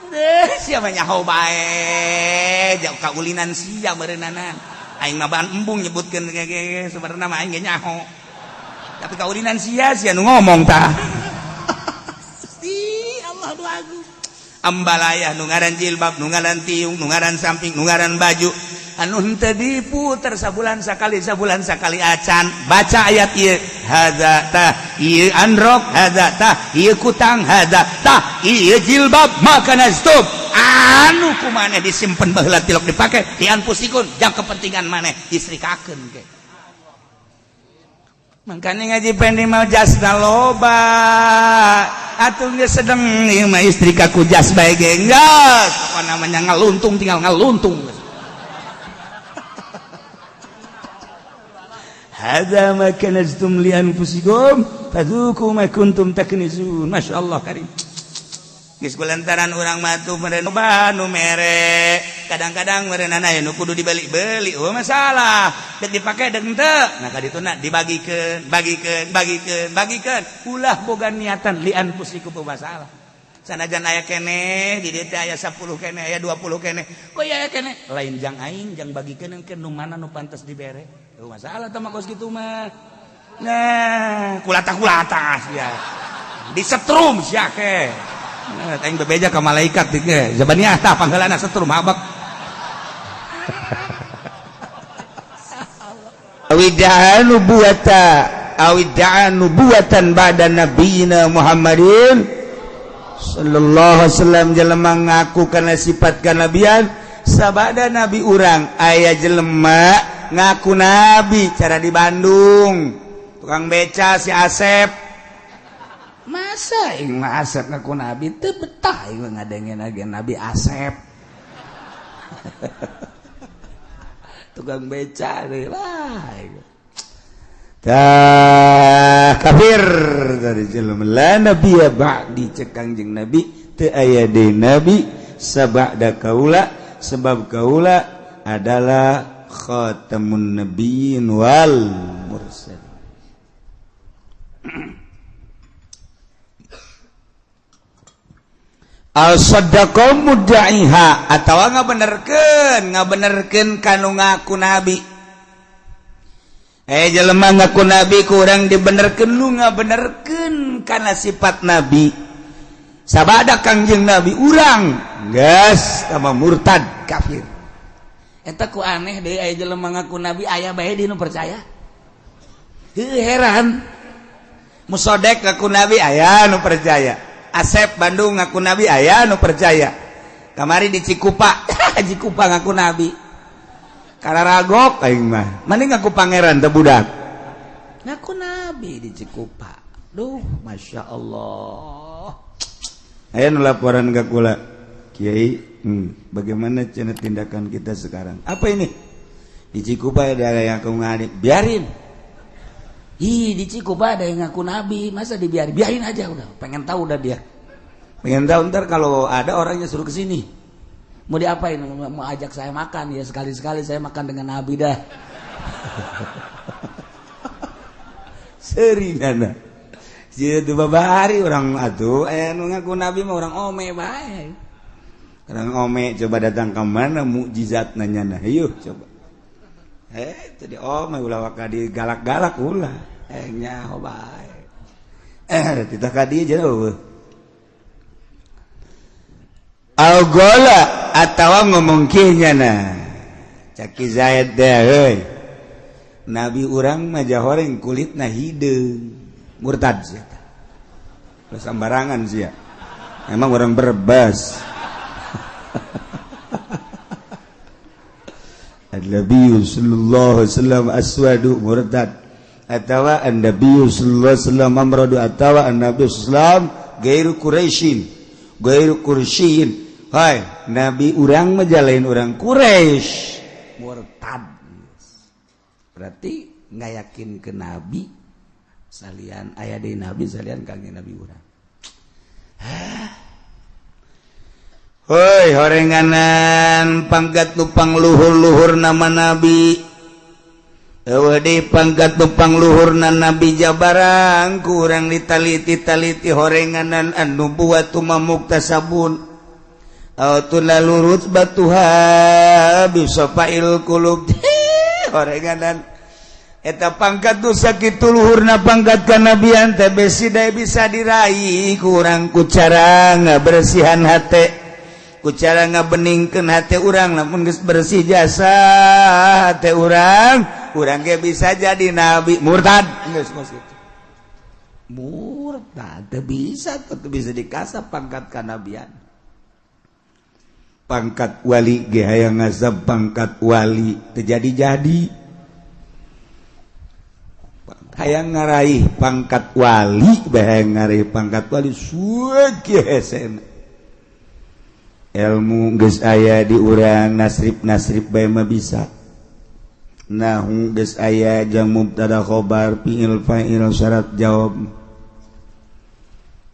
Eh, siapa nyaho bae, jauh kaulinan sia meureunana. Aing mah ban embung nyebutkeun ge sebenarnya mah aing ge nyaho. Tapi kaulinan sia sia nu ngomong tah. Gusti Allah nu agung. Ambalaya nu ngaran jilbab, nu ngaran tiung, nu ngaran samping, nu ngaran baju anu henteu diputer sabulan sakali, sabulan sakali acan. Baca ayat ieu, hadza tah ieu androk, hadza tah ieu kutang, hadza tah ieu jilbab, maka stop anu ku maneh disimpen baheula tilok dipake dianfusikun jang kepentingan maneh, istrikakeun ke. Makanya ngaji pendi mau jasna loba atuh geus sedeng ieu mah istrika ku jas bae ge geus. Apa namanya, ngaluntung, tinggal ngaluntung. Hadza ma kanaztum li anfusikum fadzuqu ma kuntum taknizun. Masyaallah karim. Geus kulantaran urang mah tuh meureun nu mere. Kadang-kadang meureunana aya nu kudu dibeli-beli, oh masalah. Dek dipake dek henteu. Nah ka dituna dibagikeun, bagikeun, bagikeun, bagikeun. Ulah boga niatan li anfusikum masalah. Sanajan aya keneh, di dieu teh aya 10 keneh, aya 20 keneh. Oh iya aya keneh. Lain jang aing, jang bagikeun ke nu mana nu pantes dibere. Oh masalah teh mah kos kitu mah. Nah, kulata-kulata sia. Disetrum sia ke. Nah, aing bebeja ka malaikat ge. Zabaniah tah pangheulana setrum habak. Awidda'a nubuwata awidda'a nubuwatan ba'da nabiyina Muhammadin sallallahu alaihi wasallam. Jelema ngaku kana sifat kanabian sabada nabi urang. Aya jelema ngaku nabi cara di Bandung, tukang beca si Asep. Masa aing mah Asep ngaku nabi, teu betah aing ngadengen lagi Nabi Asep. Tukang beca deui lah. Tah kafir dari jelema. La nabiyya ba'di, cek Kangjeng Nabi, teu aya deui nabi sabada kaula, sebab kaula adalah khatamun nabiyyin wal mursalin. Al saddaqa mudda'iha atawa ngabenerkeun kanu ngaku nabi. Jelema ngaku nabi kurang dibenerkeun, nu ngabenerkeun kana sifat nabi sabada Kangjeng Nabi urang geus tambah murtad kafir. Eta ku aneh deui, aya jelema ngaku nabi aya bae di nu percaya. Heuh, heran. Musodek ngaku nabi aya nu percaya. Asep Bandung ngaku nabi aya nu percaya. Kamari di Cikupa, Cikupa ngaku nabi. Kararagok aing mah. Mending ngaku pangeran teh budak. Ngaku nabi di Cikupa. Duh, Masya Allah. Aya nu laporan ka kula. Kiai, bagaimana cenah tindakan kita sekarang? Apa ini? Di Cikupa ada yang ngaku nabi, biarin. Ih, di Cikupa ada yang ngaku nabi, masa dibiarin? Biarin aja udah. Pengen tahu udah dia. Pengen tahu ntar kalau ada orangnya suruh ke sini. Mau diapain? Mau ajak saya makan ya, sekali-sekali saya makan dengan nabi dah. Seri nana. Sieu babari orang atuh aya nu ngaku nabi mah orang ome bae. Orang ome coba datang ke mana mukjizat nanya nah, yuk coba. Tadi ome ulah waka digalak-galak ulah. Nyaho bae. Titah ka dieu jauh. Al-gola Atawa ngomong kieu nyana. Cak Ki Zaid teh, heuy. Nabi urang mah jahoreng kulitna hideung. Murtad sia tah. Sembarangan sia. Emang orang Brebes. An-Nabi sallallahu alaihi wasallam aswadu murtad. Atawa An-Nabi sallallahu alaihi wasallam amradu, atawa An-Nabi sallallahu alaihi wasallam gairu Quraisyin, gairu Quraisyin. Hai, Nabi urang mah jalain urang Quraisy, murtad. Berarti nggak yakin ke Nabi salian aya deui Nabi salian kangjeng Nabi urang. Hoi, horenganan pangkat nupang luhur-luhur nama Nabi. Eueuh deui pangkat nupang luhurna Nabi jabarang kurang ditaliti-taliti horenganan anu buat muktasabun. Aw tulalu rutbatuha bisafail qulub. Horenganan eta pangkat nu sakitu luhurna pangkat kanabian teh besi dae bisa diraih kurang ku cara ngabersihan hate. Ku cara ngabeningkeun hate urang, lamun geus bersih jasa hate urang, urang ge bisa jadi nabi. Murtad geus kos kitu. Murtad teu bisa, teu bisa dikasap pangkat kanabian. Pangkat wali ge hayang ngasap pangkat wali teu jadi-jadi. Hayang ngaraih pangkat wali, bae hayang ngaraih pangkat wali suwe hesena. Ilmu geus aya di urang, nasrib-nasrib bae mah bisa. Nahu geus aya jang mubtada khobar fi'il fa'il syarat jawab.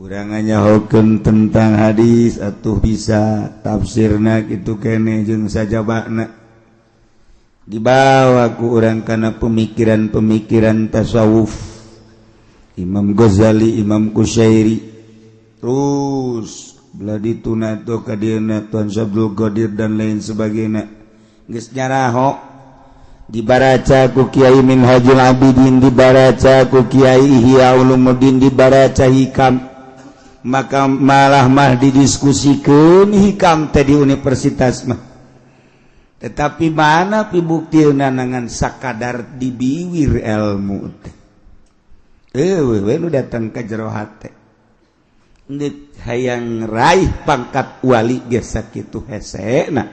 Urang nyahokeun tentang hadis atuh bisa tafsirna kitu keneh jeung sajabana. Dibawa ku urang kana pemikiran-pemikiran tasawuf. Imam Ghazali, Imam Kusyairi, terus belah dituna tuh kadieuna Tuan Syabdul Qadir dan lain sebagainya. Geus nyaraho dibaraca ku Kiai Minhajul Abidin, dibaraca ku Kiai Ihya Ulumuddin, dibaraca Hikam. Maka malah mah didiskusikeun Hikam teh di universitas mah. Tetapi mana pibuktina ngan sakadar dibiwir ilmu teh. Eueuh we nu datang ka jero hate. Ndek hayang raih pangkat wali geus sakitu hesena.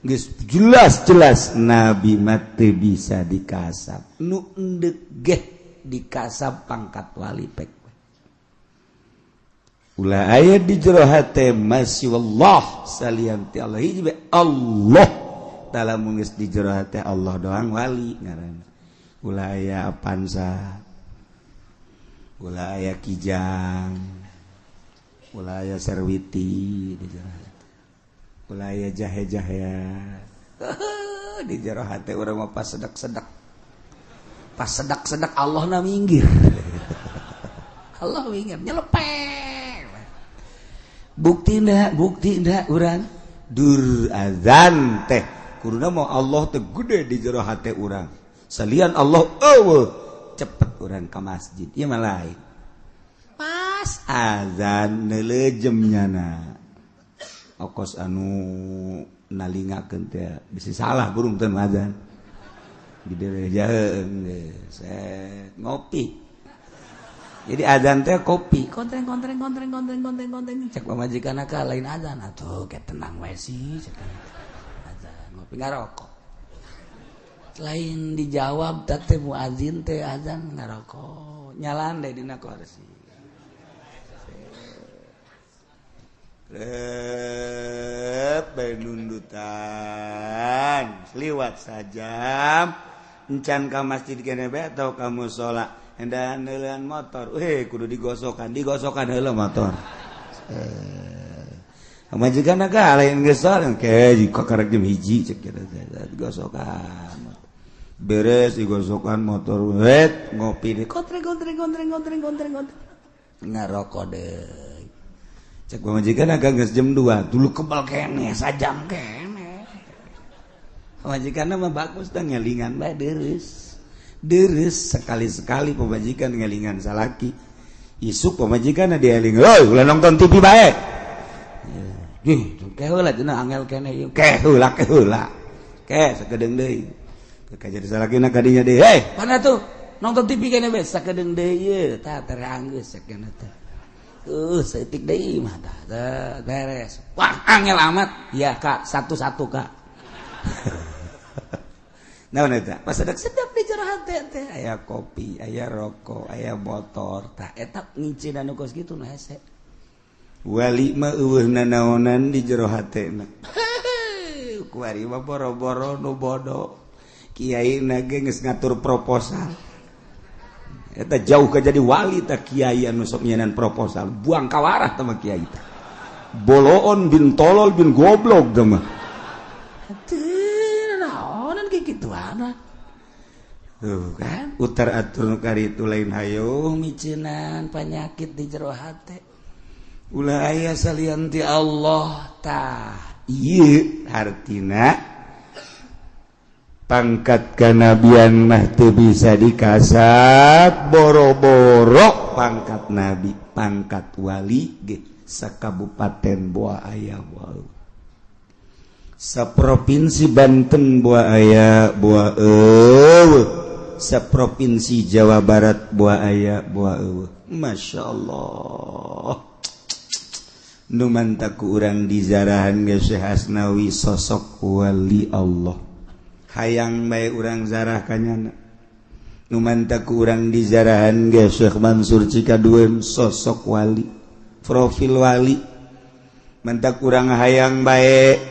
Geus jelas-jelas nabi mah teu bisa dikasap. Nu endek geh dikasap pangkat wali pek. Ulah aya di jero hate masih wallah salian ti Allah hiji bae Allah. Dalam geus di jero hate Allah doang wali ngaranna. Ulah aya Avanza, ulah aya Kijang, ulah aya Serwiti di jero hate, ulah aya jahe-jahea di jero hate urang mah pas sedak-sedak, pas sedak-sedak Allah na minggir. Allah minggir nyelepeng. Bukti ndak urang dur azan teh kuduna mau Allah teh gede di jero hate urang. Salian Allah eueuh cepet urang ka masjid ieu mah lain. Pas azan neulejem nyana. Okos anu nalingakeun teh bisi salah burung teh azan. Gede jaheung geus ngopi. Jadi azan teh kopi, kontreng kontreng kontreng kontreng kontreng kontreng. Cek pamajikan ka lain azan atuh ke tenang we sih cek. Azan ngopi ngarokok. Lain dijawab teh muazin teh azan ngarokok. Nyalan deh dina kursi. Rep bae nundutan. Liwat sajam encan ka masjid kene bae atau ka musala. Endahan neuleun motor, weh kudu digosokan, digosokan heula motor. Pamajikan ka lain geus ke jika karek jam 1 cek kitu digosokan. Beres digosokan motor, wet ngopi deh kontreng kontreng kontreng kontreng kontreng kontreng. Ngarokok deui. Cek pamajikan agak geus jam 2, dulu kebal keneh sajam keneh. Pamajikanna mah bagus dah ngelingan bae deurus. Deres sekali-sekali pemajikan ngelingan salaki. Isuk pemajikan dieling, "Hoi, ulah nonton TV bae." Ih, Ke heula cenah angel keneh ieu. Ke heula ke heula. Ke sakedeung deui. Ke jadi salakina kadinya deui. Hei, mana tuh? Nonton TV keneh bae sakedeung deui ieu. Tah tere anggeus sakeuna teh. Saeutik deui mah tah beres. Wah, angel amat. Ya, Kak, satu-satu, Kak. Naon eta? Pas sedap-sedap di jero hate teh aya kopi, aya rokok, aya motor. Tah eta ngincin anu kos kitu nu hese. Wali mah eueuh nanaonan di jero hatena. Kuari mah boro-boro nu bodo. Kiai na ge geus ngatur proposal. Eta jauh ke jadi wali tah kiai anu sok nyenan proposal. Buang kawarah tah mah kiai teh. Boloon bin tolol bin goblok tah mah. Tuh kan utar atur nu karitu lain hayo miceunan panyakit di jero hate ulah aya salian ti Allah tah ieu hartina pangkat kanabian mah teu bisa dikasat boro-boro pangkat nabi pangkat wali ge sakabupaten boa aya boa saprovinsi Banten boa aya boa eueuh saprovinsi Jawa Barat boa aya boa eueuh. Masya Allah nu mantak ku urang dizarahan ge Syekh Asnawi sosok wali Allah hayang bae urang zarah kanyana nu mantak ku urang dizarahan ge Syekh Mansur Cikaduen sosok wali profil wali mantak urang hayang bae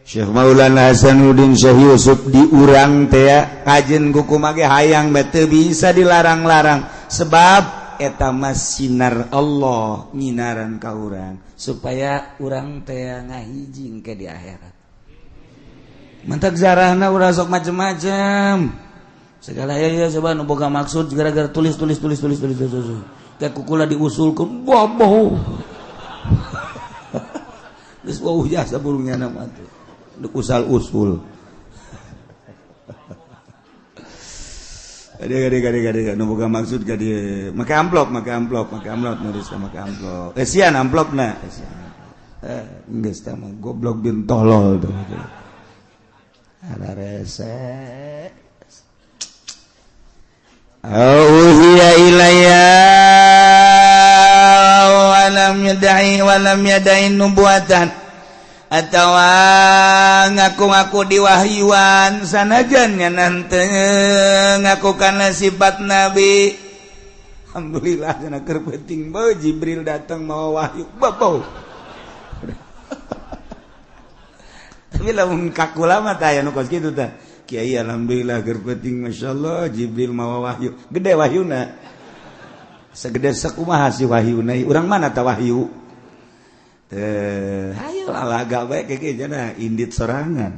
Syekh Maulana Hasanuddin Syekh Yusuf diurang teh kajen kuku mage hayang bae teu bisa dilarang-larang sebab eta mah sinar Allah nyinaran ka urang supaya urang teh ngahiji ke di akhirat. Mantak zarahna urang sok macem-macem segala ya coba nu boga maksud gara-gara tulis tulis tulis tulis tulis tulis teh kukula diusulkeun boboh geus wauh jasa burungnya nama tuh usal usul. Gade nu boga maksud ka dieu make amplop make amplop make amplop nulis make amplop esian amplopna esian geus tah mah goblok bin tolol tuh ada rese auhiya ilayya walam yad'i walam yad'i nubuatan atau ngaku-ngaku diwahyuan sanajan nanti ngaku karena sifat nabi. Alhamdulillah cenah keur penting beuh Jibril datang mau wahyu babo. Tapi lamun kakula mah tah aya nu kos kitu tah. Kiai alhamdulillah keur penting masyaallah Jibril mau wahyu. Gede wahyuna. Segede sakumaha si wahyuna? Urang mana tah wahyu? Teh, ayo lalaga bae keke jana indit sorangan.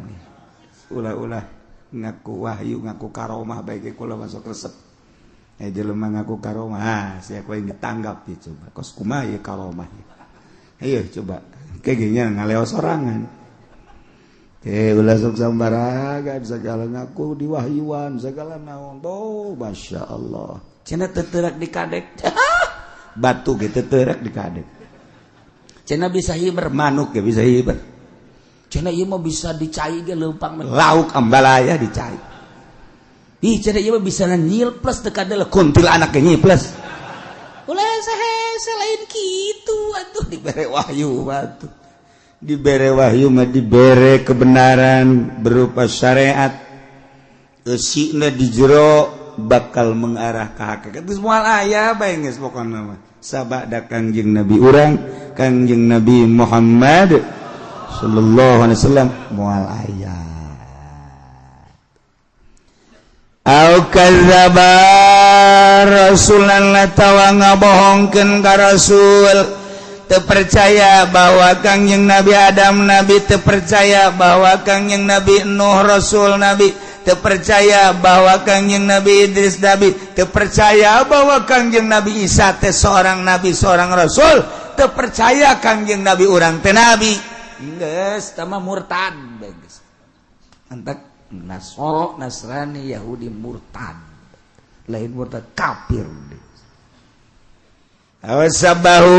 Ulah-ulah ngaku wahyu, ngaku karomah bae ke kula masuk resep. Jelema ngaku karomah, ah sia ku ditanggap ya coba. Kos kumaha ye karomah. Ayo coba. Keke nya ngaleo sorangan. Teh ulah sok sambaraga segala ngaku diwahyuan, segala naon. Oh, masyaallah. Cenah teu teurak di kadek. Batu ge teu teurak di kadek. Cenah bisa hiber manuk ge bisa hiber. Cenah ieu mah bisa dicai ge leumpang lauk ambalaya dicai. Ih cenah ieu mah bisa nyilples teu kadeuleuk kuntilanak ge nyilples. Ulah hese lain kitu atuh dibere wahyu atuh. Dibere wahyu mah dibere kebenaran berupa syariat. Eusina di jero bakal mengarah ka hakikat. Geus moal aya bae geus pokona mah. Sabada Kangjeng Nabi urang Kangjeng Nabi Muhammad sallallahu alaihi wasallam moal aya. Au kadzdzaba rasulan atawa ngabohongkeun ka rasul teu percaya bahwa Kangjeng Nabi Adam nabi, teu percaya bahwa Kangjeng Nabi Nuh rasul nabi, teu percaya bahwa Kangjeng Nabi Idris nabi, teu percaya bahwa Kangjeng Nabi Isa teh seorang nabi seorang rasul, teu percaya Kangjeng Nabi urang teh nabi. Geus tah mah murtad geus. Antak Nasoro Nasrani Yahudi murtad. Lain murtad kafir. Awasabahu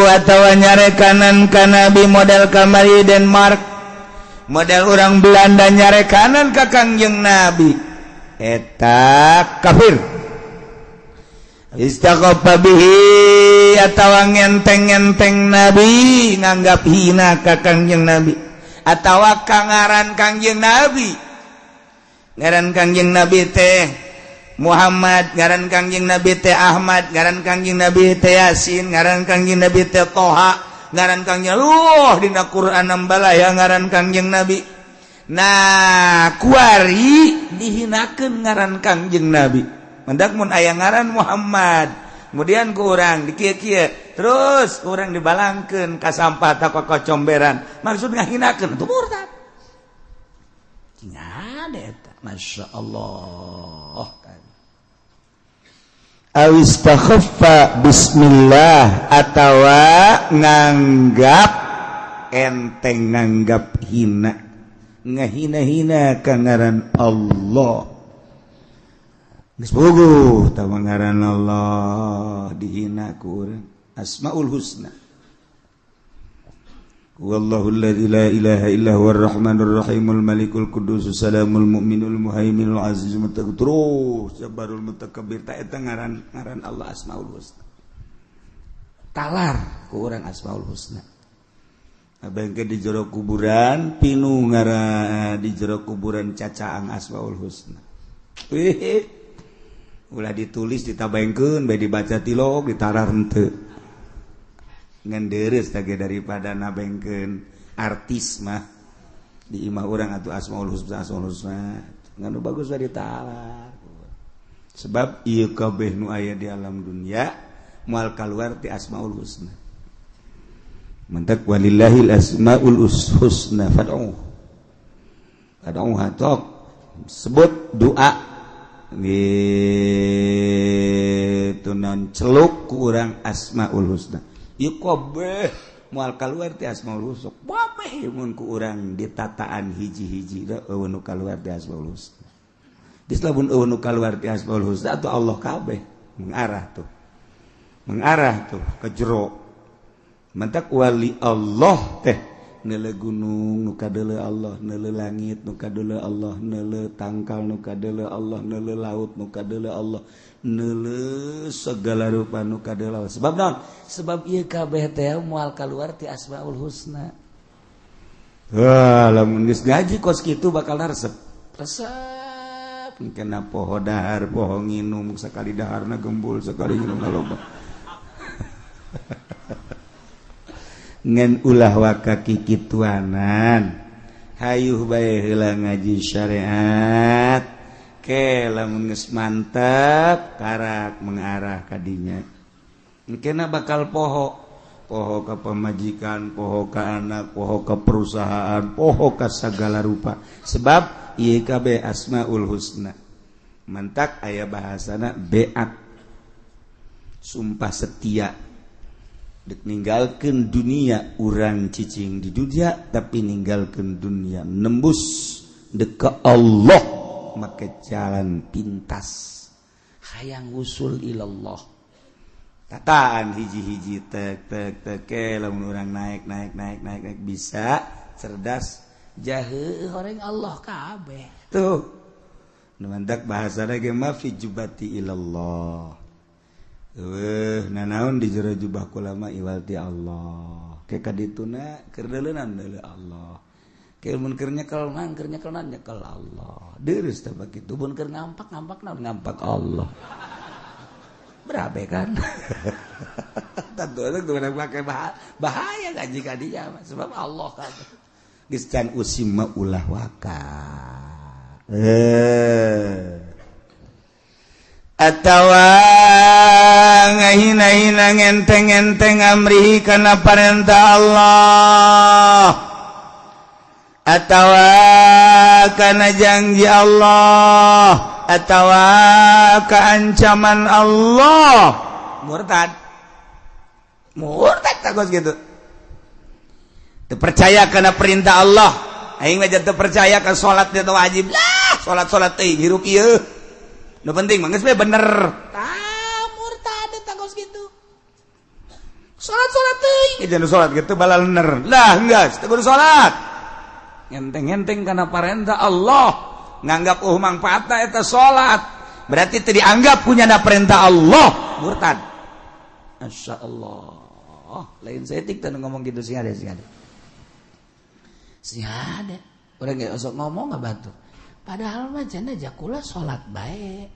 atawa nyarekanan ka Nabi, model kamari Denmark, model orang Belanda nyarekanan ka Kangjeng Nabi, eta kafir. Istakhaffa bihi atawa ngenteng-ngenteng Nabi, nganggap hina ka Kangjeng Nabi atawa ka ngaran Kangjeng Nabi. Ngaran Kangjeng Nabi teh Muhammad, ngaran Kangjeng Nabi teh Ahmad, ngaran Kangjeng Nabi teh Yasin, ngaran Kangjeng Nabi teh Toha, ngaran Kangjeng Luh dina Quran ya ngaran Kangjeng Nabi. Nah, kuari dihinakeun ngaran Kangjeng Nabi. Mendak mun aya ngaran Muhammad, kemudian ku urang dikieu-kieu, terus ku urang dibalangkeun ka sampah ta ka comberan, maksud ngahinakeun, itu murtad. Ada eta, Masya Allah. Aw istakhaffa bismillah atawa nganggap enteng, nganggap hina, ngahina-hina ka ngaran Allah. Geus puguh tawa ngaran Allah dihina ku urang. Asmaul Husna. Wallahu alladzi la ilaha illa huwar rahmanur rahimul malikul quddus salamul mu'minul muhaiminul azizul mutakabbir, terus jabbarul mutakabbir. Ta eta ngaran ngaran Allah Asmaul Husna. Talar ku urang Asmaul Husna. Abang di jero kuburan pinu ngaran, di jero kuburan cacaang Asmaul Husna. Wih, ulah ditulis, ditabaengkeun bae, dibaca tilok, ditarar henteu, ngan deres tage daripada nabengkeun artis mah di imah urang atuh Asmaul Husna. Asmaul Husna ngan bagus bae ditalar, sebab ieu kabeh nu aya di alam dunia moal kaluar ti Asmaul Husna. Mentak walillahil asmaul husna fad'u fad'uha, tok sebut doa gitu non celuk ku urang Asmaul Husna. Ieu kabeh moal kaluar ti Asmaul Husna kabeh. Mun ku urang ditataan hiji-hiji, euweuh nu kaluar ti Asmaul Husna. Geus lamun euweuh nu kaluar ti Asmaul Husna atuh Allah kabeh mengarah tuh, mengarah tuh ke jero. Mentak wali Allah teh neuleu gunung nu kadeuleu Allah, neuleu langit nu kadeuleu Allah, neuleu tangkal nu kadeuleu Allah, neuleu laut nu kadeuleu Allah, neuleu segala rupa nu kadeuleu Allah. Sebab naon? Sebab ieu kabeh teh moal kaluar ti Asmaul Husna. Wah, lamun geus ngaji kos kitu bakal resep resep. Kena poho dahar, poho nginum. Sekali daharna gembul, sekali nginum loba. Ngan ulah waka kikituanan, hayuh bae heula ngaji syariat ke. Lamun geus mantap, karak mengarah kadinya, engkena bakal poho, poho ka pamajikan, poho ka anak, poho ka perusahaan, poho ka segala rupa, sebab ieu kabeh Asmaul Husna. Mantak aya bahasana beat, sumpah setia. Dek ninggalkeun dunia, urang cicing di dunia tapi ninggalkeun dunia, nembus dek ke Allah make jalan pintas, hayang usul ilallah. Tataan hiji-hiji, tek tek tek ke lamun urang naik naik naik naik naik, bisa cerdas jahe horeng Allah kabeh tuh. Nu mantak bahasana ge ma fi jubati ilallah. Eueuh nanaon di jero jubah kula mah iwal ti Allah. Ke kadituna keur deuleunan deuleu Allah. Ke mun keur nyekel nang keur nyekel nang nyekel Allah. Deurus teh bakitu, mun keur ngampak ngampak naon ngampak Allah. Berabe kan? Tentu itu pakai bahaya ngaji ka dinya sebab Allah kan. Geus can usim mah ulah waka. Atawa ngahina-hina, ngenteng-ngenteng amrihi kana parentah Allah atawa kana janji Allah atawa keancaman Allah, murtad, murtad. Takut gitu, percaya karena perintah Allah. Aing mah teu percaya ka salat teh wajib lah, salat-salat teh hirup ieu nu penting mah geus bener. Tah, murtad eta kos kitu. Salat salat teuing jangan salat gitu balalener lah geus teu kudu salat. Ngenteng-ngenteng kana parentah Allah, nganggap oh mangfaatna eta salat. Berarti teu dianggap punya na perintah Allah, murtad. Masya Allah. Lain saeutik teh ngomong gitu sih ada sih ada. Sih ada. Urang ge osok ngomong nggak batur. Padahal mah cenah jakula salat bae.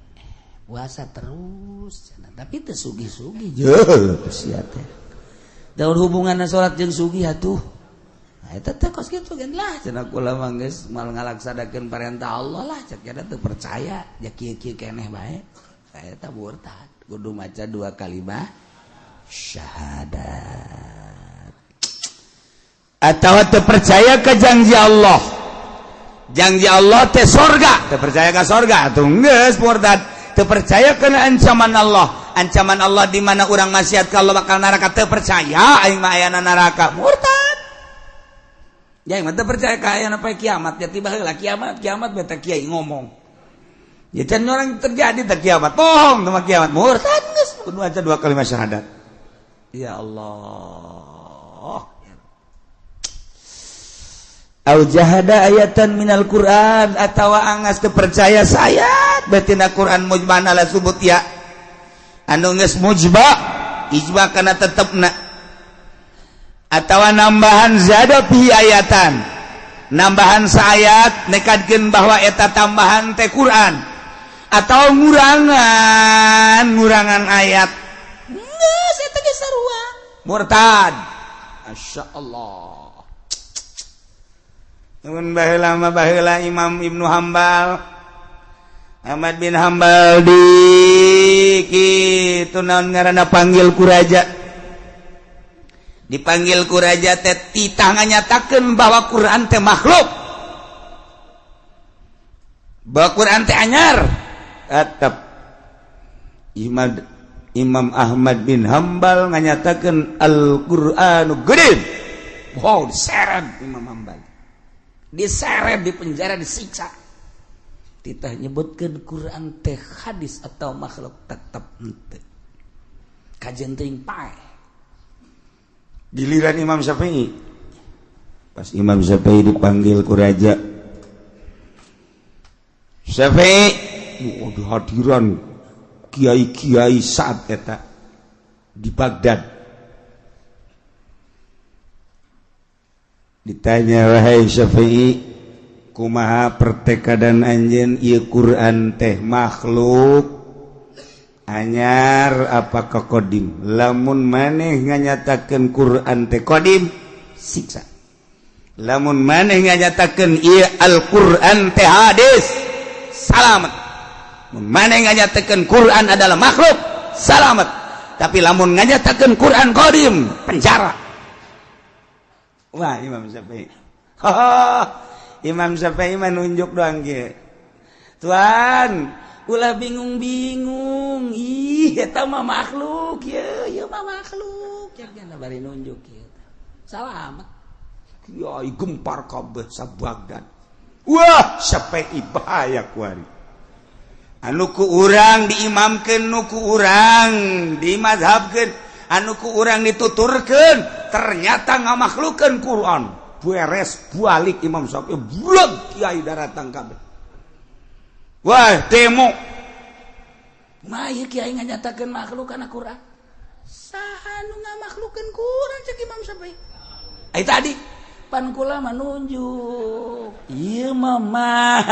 Puasa terus cenah, tapi teu sugih-sugih. Jeuh sia teh. Daun hubunganna salat jeung sugih atuh. Nah, eta teh kos kitu kan lah cenah kula mah geus mal ngalaksanakeun perintah Allah lah cek eta teu percaya ja kieu-kieu keneh bae. Eta murtad. Kudu maca dua kalimat syahadat. Atau teu percaya ke janji Allah. Janji Allah teh sorga, teu percaya ke sorga atuh geus murtad. Teu percaya kana ancaman Allah. Ancaman Allah di mana urang maksiat ka Allah bakal neraka, teu percaya aing mah ayana neraka, murtad. Ya aing mah teu percaya ka ayana poe kiamat, ya tiba heula kiamat, kiamat beta kiai ngomong. Ya can orang terjadi teh kiamat, bohong teh kiamat, murtad geus kudu aja dua kalimat syahadat. Ya Allah. Au jahada ayatan minal Quran atawa angas teu percaya sayat betina Quran mujman ala subut ya anu geus mujba ijma kana tetepna atawa nambahan zada fi ayatan nambahan saayat nekadkeun bahwa eta tambahan teh Quran atau ngurangan ngurangan ayat geus eta ge sarua murtad. Masya Allah. Mun baheula mah baheula Imam Ibnu Hambal, Ahmad bin Hambal di kitu naon ngaranna panggil ku raja, dipanggil ku raja teh titah nganyatakeun bahwa Quran teh makhluk, bahwa Quran teh anyar. Tetep Imam Ahmad bin Hambal nganyatakeun Al-Qur'anu qadim. Wow, diseret Imam Hambal, diseret di penjara, disiksa. Titah nyebutkeun Quran teh hadis atau makhluk tetep henteu kajen teuing paeh. Giliran Imam Syafi'i, pas Imam Syafi'i dipanggil ku raja, Syafi'i, oh, di hadiran kiai-kiai saat eta di Baghdad, ditanya, wahai Syafi'i, kumaha pertekadan anjeun, ieu Quran teh makhluk anyar apa qadim? Lamun maneh nganyatakeun Quran teh qadim, siksa. Lamun maneh nganyatakeun ieu Al-Quran teh hadis, salamet. Mun maneh nganyatakeun Quran adalah makhluk, salamet. Tapi lamun nganyatakeun Quran qadim, penjara. Wah, Imam Syafi'i, Imam Syafi'i mah nunjuk doang ge, tuan ulah bingung-bingung, ih eta mah makhluk ye, ieu mah makhluk ya kana bari nunjuk kieu salamet. Kiai gempar kabeh sa-Baghdad. Wah, Syafi'i bahaya kuari, anu ku urang diimamkeun, nu ku urang dimazhabkeun, anu ku urang dituturkeun, ternyata ngamakhlukeun Quran. Beres balik Imam Syafi'i, blog kiai daratang kabeh. Wah, demo. Mah ieu kiai nganyatakeun makhluk kana Quran. Saha nu ngamakhlukeun Quran, cek Imam Syafi'i. Ai tadi pan kula mah nunjuk. Ieu mah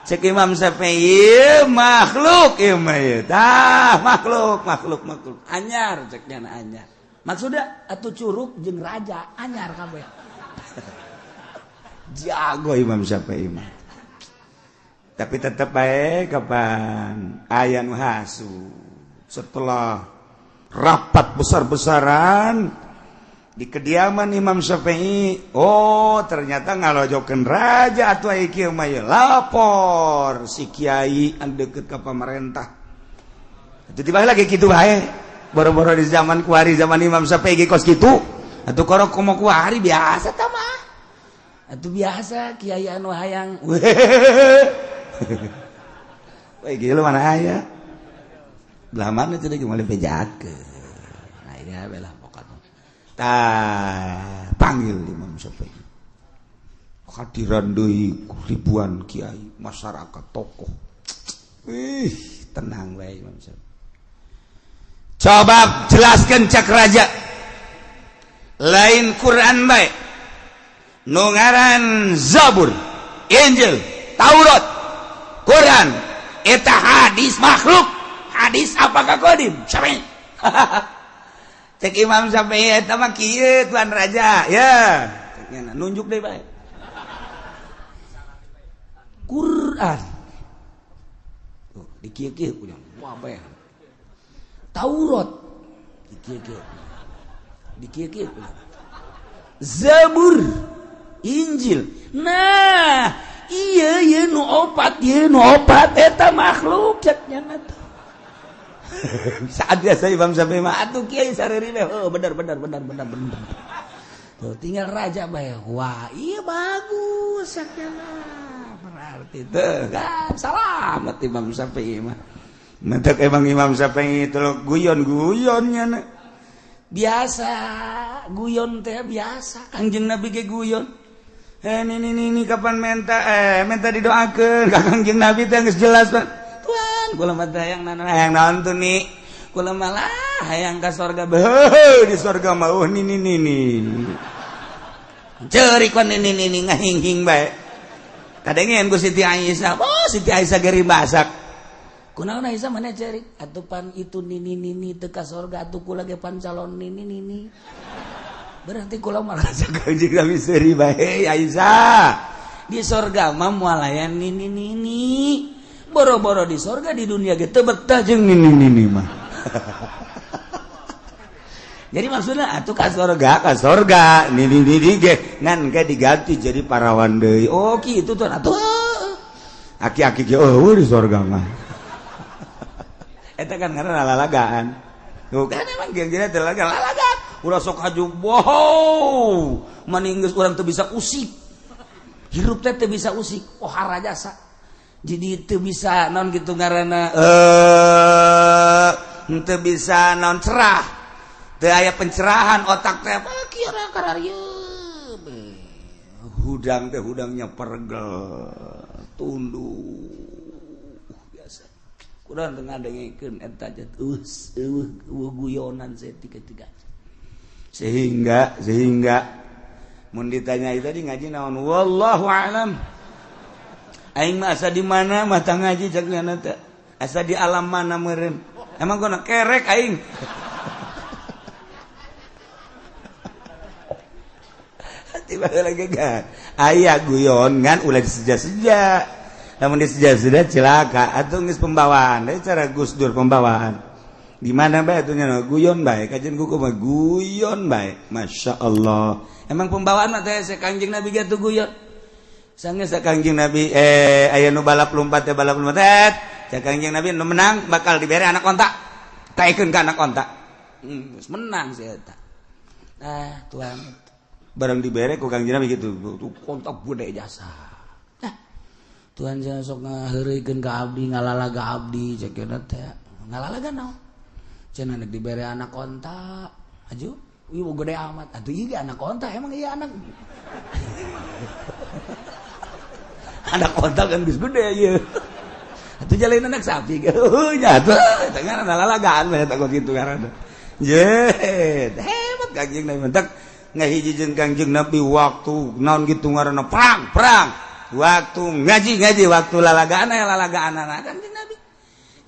cek Imam Syafi'i ieu makhluk ieu mah ieu. Tah makhluk makhluk makhluk. Anyar cek nya anyar. Maksudnya atuh curug jeung raja anyar kabeh. Jago Imam Syafi'i mah. Tapi tetep bae kapan aya nu hasu. Setelah rapat besar-besaran di kediaman Imam Syafi'i, oh ternyata ngalojokeun raja atuh aya kieu mah ieu. Lapor si kiai anu deukeut ka pamarentah. Atuh tiba lagi kitu bae. Boro-boro di zaman kuari, zaman Imam Syafi'i ge kos kitu. Atuh korok komo kuari biasa tah mah. Atuh biasa kiai anu hayang. Wah, gila mana aya. Belah mana cenah moal bejakeun. Nah, ini Aya we lah pokokna. Tah, panggil Imam Syafi'i. Hadiran deui ribuan kiai, masyarakat, tokoh. Ih, tenang bae Imam Syafi'i. Coba jelaskan cak raja. Lain Quran bae. Nu ngaran Zabur, Injil, Taurat, Quran, eta hadis makhluk. Hadis apakah kodim? Syafi'i. Cek Imam Syafi'i eta mah kieu tuan raja, ya. Cek nunjuk deui bae. Quran. Tuh, di kieu-kieu punya. Wah, bae. Taurat di kieu-kieu. Di kieu-kieu punya. Zabur, Injil. Nah, iya ieu nu opat, ieu nu opat eta makhluk cek nya teh. Saat biasa Imam Syafi'i mah atuh kiai sareri we. Oh, bener bener bener bener bener. Tuh tinggal raja bae. Wah, iya bagus sakjana. Berarti teh kan salamet Imam Syafi'i mah. Mentek emang Imam Syafi'i itu guyon-guyonnya na. Biasa, guyon teh biasa. Kangjeng Nabi ge guyon. Eh ini kapan minta minta didoakeun ka Kangjeng Nabi teh geus jelas Pak. Tuan, kula mah teh hayang naon hayang naon tuh nih. Kula malah hayang ka sorga. Beuh, di sorga mah oh nini nini. Ceurik kon nini nini ngahinghing bae. Kadengeun ku Siti Aisyah. Oh, Siti Aisyah geri masak. Kunaon Aisyah mana ceurik? Atuh pan itu nini nini teu ka sorga atuh kula ge pan calon nini nini. Berarti kula malah Kangjeng Nabi seuri bae Aisyah. Di sorga mah moal aya nini nini. Boro-boro di sorga di dunia ge teu betah jeung nini nini mah. Jadi maksudnya atuh ka sorga nini nini ge ngan ge diganti jadi parawan deui. Oh kitu tuh atuh. Aki-aki ge eueuh di sorga mah. Eta kan karena lalagaan. Tuh kan emang ge jadi teh lalagaan. Ulah sok haju wow. Maning geus urang teu bisa usik. Hirup teh teu bisa usik. Oh harajasa. Jadi teu bisa naon kitu ngaranna teu bisa naon cerah. Teu aya pencerahan otak teh kieu kararieu. Hudang teh hudangnya pergel, tunduk biasa. Kurang teu ngadengkeun eta teh eueuh guyonan saeutik-tiga. Sehingga mun ditanya itu tadi ngaji naon wallahu alam. Aing mah asa di mana mah tah ngaji cek nyana teh. Asa di alam mana meureun. Emang gua kerek aing. Tiba lagi kan. Aya guyon ngan ulah diseja-seja. Lamun diseja-seja celaka atuh geus pembawaan. Deui cara Gus Dur pembawaan. Di mana bae atuh nya guyon bae kajian kuku mah guyon bae. Masya Allah. Emang pembawaan mah teh Kangjeng Nabi ge atuh guyon. Sanggeus Kangjeng Nabi aya nu balap lompat teh balap lompat teh. Cak Kangjeng Nabi nu menang bakal dibere anak onta. Taekeun ka anak onta. Geus menang si eta. Ah, tuan barang dibere ku Kangjeng Nabi gitu. Tuh onta gede jasa. Nah, tuan jangan sok ngaheureuykeun ka abdi, ngalalaga abdi cek teh. Ngalalaga naon? Cenah nek dibere anak onta, aju, ieu gede amat. Atuh ieu anak onta emang ieu anak. Anak onta kan geus gede ieu. Atuh jalain anak sapi ge. Nya atuh eta ngaranna lalagaan bae eta kitu ngaranna. Ye, hebat Kangjeng Nabi mentak ngahiji jeung Kangjeng Nabi waktu naon kitu ngaranna perang, perang. Waktu ngaji-ngaji, waktu lalagaan aya lalagaan Kangjeng Nabi.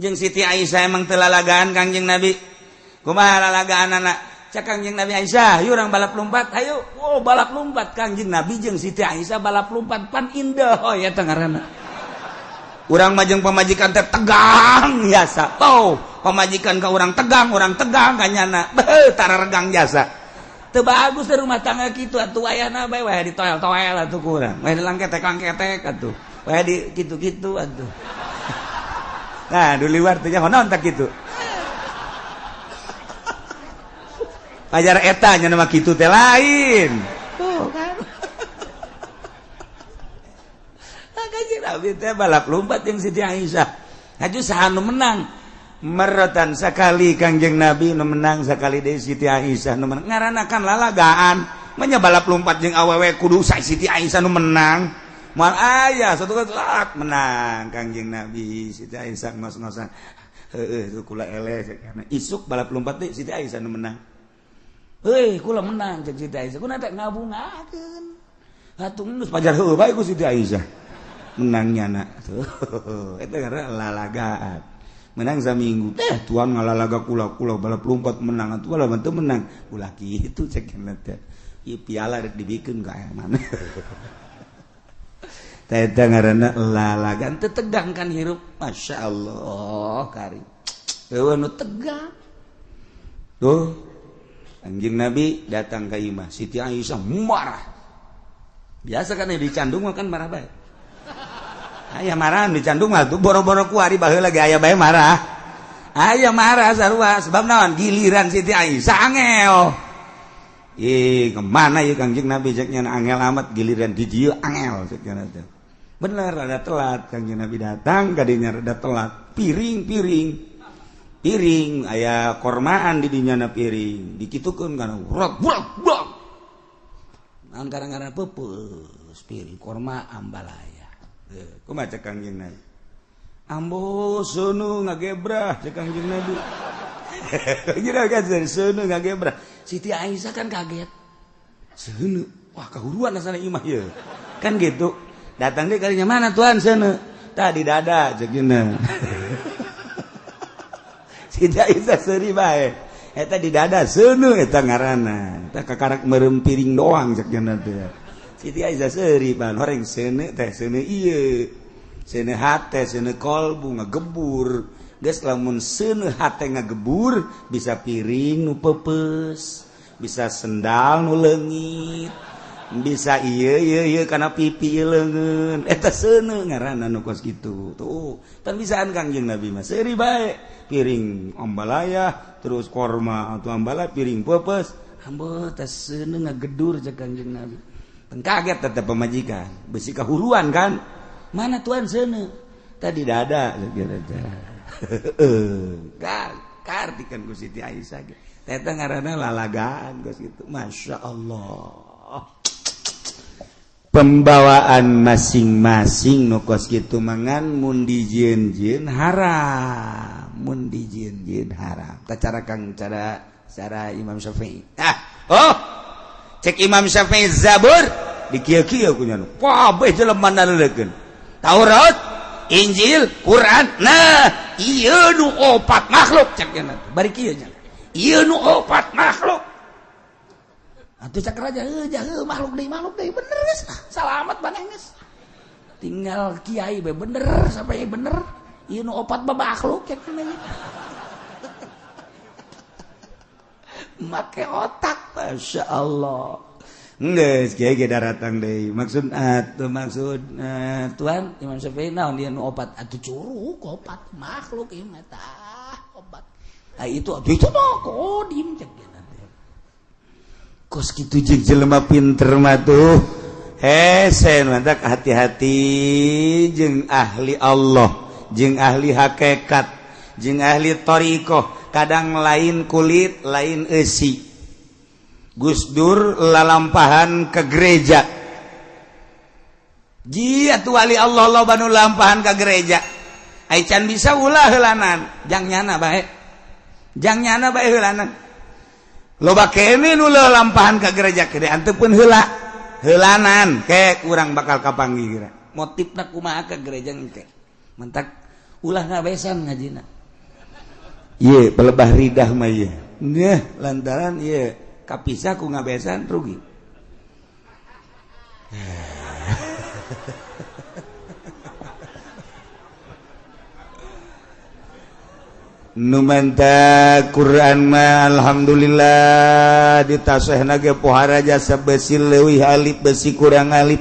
Jeung Siti Aisyah emang teu lalagaan Kangjeng Nabi. Kumaha lalagaanana? Cak Kangjeng Nabi Aisyah, yuk urang balap lompat, ayo. Oh, balap lompat Kangjeng Nabi jeung Siti Aisyah balap lompat pan indah oh ya teh ngaranna. Urang mah jeung pamajikan teh tegang jasa. Oh, pamajikan ka urang tegang ka nyana. Beuh, tararegang jasa. Teu bagus teh rumah tangga kitu atuh ayana bae wae ditoel-toel atuh ku urang. Wae dilangketek-langketek atuh. Wae di kitu-kitu atuh. Nah, di luar teh nyaho naon tak kitu. Pajar eta nya mah kitu teh lain. Tuh kan. Kanjeng Nabi teh balap lompat jeung Siti Aisyah. Haju saha nu menang? Marratan sakali Kangjeng Nabi nu menang sakali deui Siti Aisyah nu menang. Ngaranna kan lalagaan. Manya balap lompat jeung awewe kudu Siti Aisyah nu menang. Moal aya satu kali menang Kangjeng Nabi Siti Aisyah ngos-ngosan. Heueuh itu kula eleh karena isuk balap lompat deui Siti Aisyah nu menang. Heuh kula menang cek Siti Aisyah. Kuna teh ngabungakeun. Atuh geus pajar heueuh bae ku Siti Aisyah. Menangnya na. Tuh eta ngaranna lalagaan. Menang saminggu teh tuan ngalalaga kula-kula balap lompat menang atuh lah teu menang. Ulah kitu cek teh. Ieu piala rek dibikeun ka aya mana. Teh eta ngaranna lalagaan teu tegang kan hirup. Masya Allah kari. Eueuh nu tegang. Tuh Anjing Nabi datang ke imah Siti Aisyah marah. Biasa kan dicandung mah kan marah bae. Aya marah dicandung mah tuh boro-boro kuari baheula ge aya bae marah. Aya marah sarua sebab naon giliran Siti Aisyah angel. Ih kemana ieu Kangjeng Nabi cek nya angel amat giliran di dieu angel cek nya teh. Bener rada telat Kangjeng Nabi datang kadinya rada telat. Piring-piring. Piring aya kormaan di dinya na piring dikitukeun kana rok brok brok. Naon karang-karang peupeus piring korma ambalaya. Kumaha cek Kangjeng Nabi? Ambo seuneu ngagebrah cek Kangjeng Nabi. Kira kan seuneu ngagebrah. Siti Aisyah kan kaget. Seuneu, wah kahuruan asana imah ieu. Kan gitu. Datang deui kalinya mana tuan seuneu? Tah di dada cek nya. Siti Aisyah seuri bae. Eta di dada seuneu eta ngaranna. Eta kakarak meureum piring doang cek nya teh. Siti Aisyah seuri pan horeng seuneu teh seuneu ieu. Seuneu hate, seuneu kolbu ngagebur. Geus lamun seuneu hate ngagebur bisa piring nu peupeus, bisa sendal nu leungit, bisa ieu ieu ieu kana pipi ieu leungeun. Eta seuneu ngaranna nu kos kitu. Tuh, tan bisaan Kangjeng Nabi mah seuri bae. Piring ambalaya terus korma atau ambalaya piring peupeus. Ambo teh seuneu ngagedur cek Kangjeng Nabi. Teng kaget tetep pemajikan, besi kahuruan kan. Mana tuan seuneu? Tadi dada gitu. Kartikan ku Siti Aisyah ge. Eta ngaranna lalagaan geus kitu. Masya Allah. Pembawaan masing-masing nu kos kitu mangan mun dijieun-jieun haram, mun dijieun-jieun haram. Tah cara Kang cara cara Imam Syafi'i. Ah, oh. Cek Imam Syafi'i Zabur dikieu-kieu ku nya. Kabeh jelema naleukeun. Taurat, Injil, Quran. Nah, ieu nu opat makhluk cek nya. Bari kieu nya. Ieu nu opat makhluk. Atuh cek raja heuh jaheuh makhluk deui bener geus. Salamat maneh geus. Tinggal kiai bae bener sampai bener. Ieu nu opat mah makhluk cek nya. Make otak, Masya Allah. Geus kiai ge daratang deui. Maksud atuh maksud tuan Imam Syafi'i naon dia nu opat atuh curug opat makhluk ieu mah tah opat. Ah itu atuh itu mah kodim cek dia nanti. Kos kitu jeung jelema pinter mah tuh. Hese mantak hati-hati jeung ahli Allah, jeung ahli hakikat, jeung ahli thariqah, kadang lain kulit, lain eusi. Gus Dur lalampahan ke gereja. Jia tu wali Allah loba nu lampahan ke gereja. Ai can bisa ulah heulanan, jang nyana bae. Jang nyana bae heulanan. Loba kene nu lalampahan ke gereja gede anteu pun heula. Heulanan ke kurang bakal kapanggih kira. Motifna kumaha ke gereja engke. Mentak ulah ngabesan ngajina. Ieu pelebah ridah mah ieu. Nya lantaran ieu kapisah ku ngabesan rugi. Nu menta Quran mah alhamdulillah ditasehna ge pohara jasa besi leuwih alif besi kurang alif.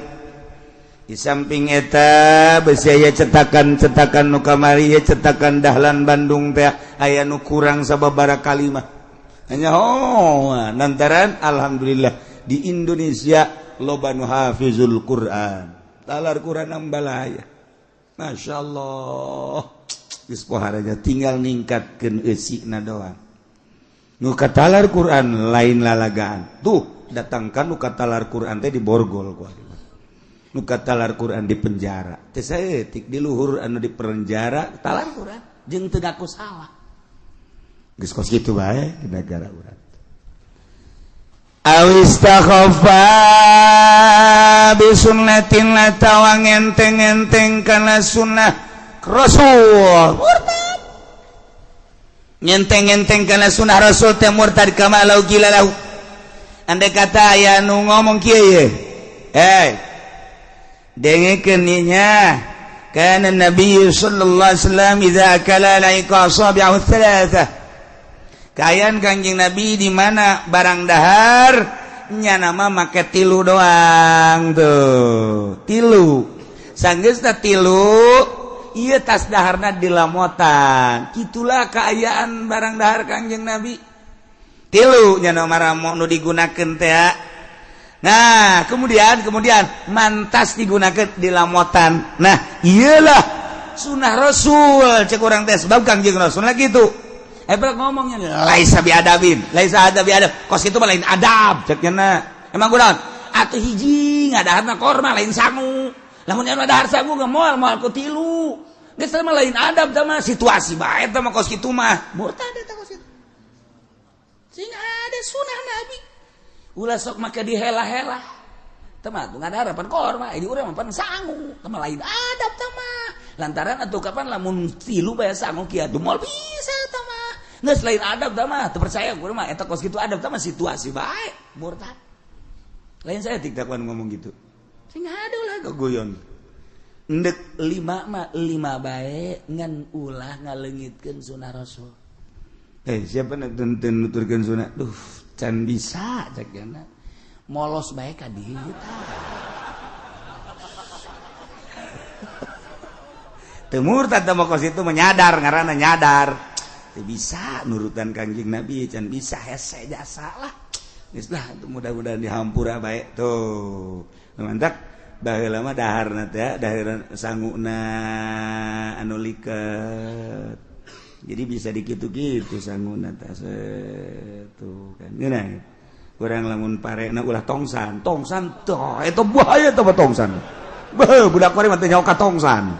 Di samping eta besi aya cetakan-cetakan nu kamari ye cetakan Dahlan Bandung teh aya nu kurang sababaraha kalimah. Hanya oh lantaran alhamdulillah di Indonesia loba nu hafizul Quran. Talar Quran ambalaya. Masya Allah. Geus poharanya tinggal ningkatkeun eusina doang. Nu katalar Quran lain lalagaan. Tuh datangkan nu katalar Quran teh diborgol ku ari. Nu katalar Quran di penjara. Teh saeutik di luhur anu di penjara talar Quran jeung teu ngaku salah. Geus kos kitu bae di negara urang. Awistakhaffa bisunnatin atawa ngenteng-enteng kana sunnah Rasul. Murtad. Ngenteng-enteng kana sunnah Rasul teh murtad kama lau qila lahu. Andai kata aya nu ngomong kieu ye. Eh. Dengekeun nya. Kana Nabi sallallahu alaihi wasallam idza akala laika asabi'ahu tsalatsa. Kayan Kangjeng Nabi di mana barang dahar nyana mah make tilu doang tuh. Tilu. Sanggeusna tilu, ieu tas daharna dilamotan. Kitulah kaayaan barang dahar Kangjeng Nabi. Tilu nyana maramo nu digunakeun teh. Nah, kemudian mantas digunakeun dilamotan. Nah, iyalah sunah Rasul cek urang teh sebab Kangjeng Rasul lah gitu. Ngomongnya laisa biadabin, laisa ada biadab. Kos itu mah lain adab cek nya. Emang kunaon? Atuh hiji ngadaharna korma lain sangu. Lamun anu dahar sangu ge moal moal ku tilu. Geus mah lain adab tah mah situasi bae tah mah kos kitu mah. Murtad eta kos kitu. Sing ada sunah Nabi. Ulah sok make dihela-hela. Tah mah ngadahar pan korma, ini urang mah pan sangu. Tah mah lain adab tah mah. Lantaran atuh kapan lamun tilu bae sangu kieu moal bisa tah mah. Nggak lain adab tah mah, teu percaya gue mah eta kos kitu adab tah mah situasi bae, murtad. Lain saya tiktakuan ngomong gitu. Sing ada ulah gogoyon. Ndek lima mah lima bae ngan ulah ngaleungitkeun sunah Rasul. Eh siapa nu teu nuturkeun sunah? Duh, can bisa cek jana. Molos bae ka dieu tah. Teu murtad tah mah kos itu menyadar ngaranna nyadar. Bisa nurutan Kangjeng Nabi can bisa hese jasa lah. Geus lah mudah-mudahan dihampura bae tuh. Mantap baheula mah daharna teh dahar sanguna anu liket. Jadi bisa dikitu-kitu sanguna teh tuh kan. Ngeunah. Urang lamun parena ulah tongsan, tongsan tuh eta bahaya teh tongsan. Beuh budak kuari mah teu nyaho ka tongsan.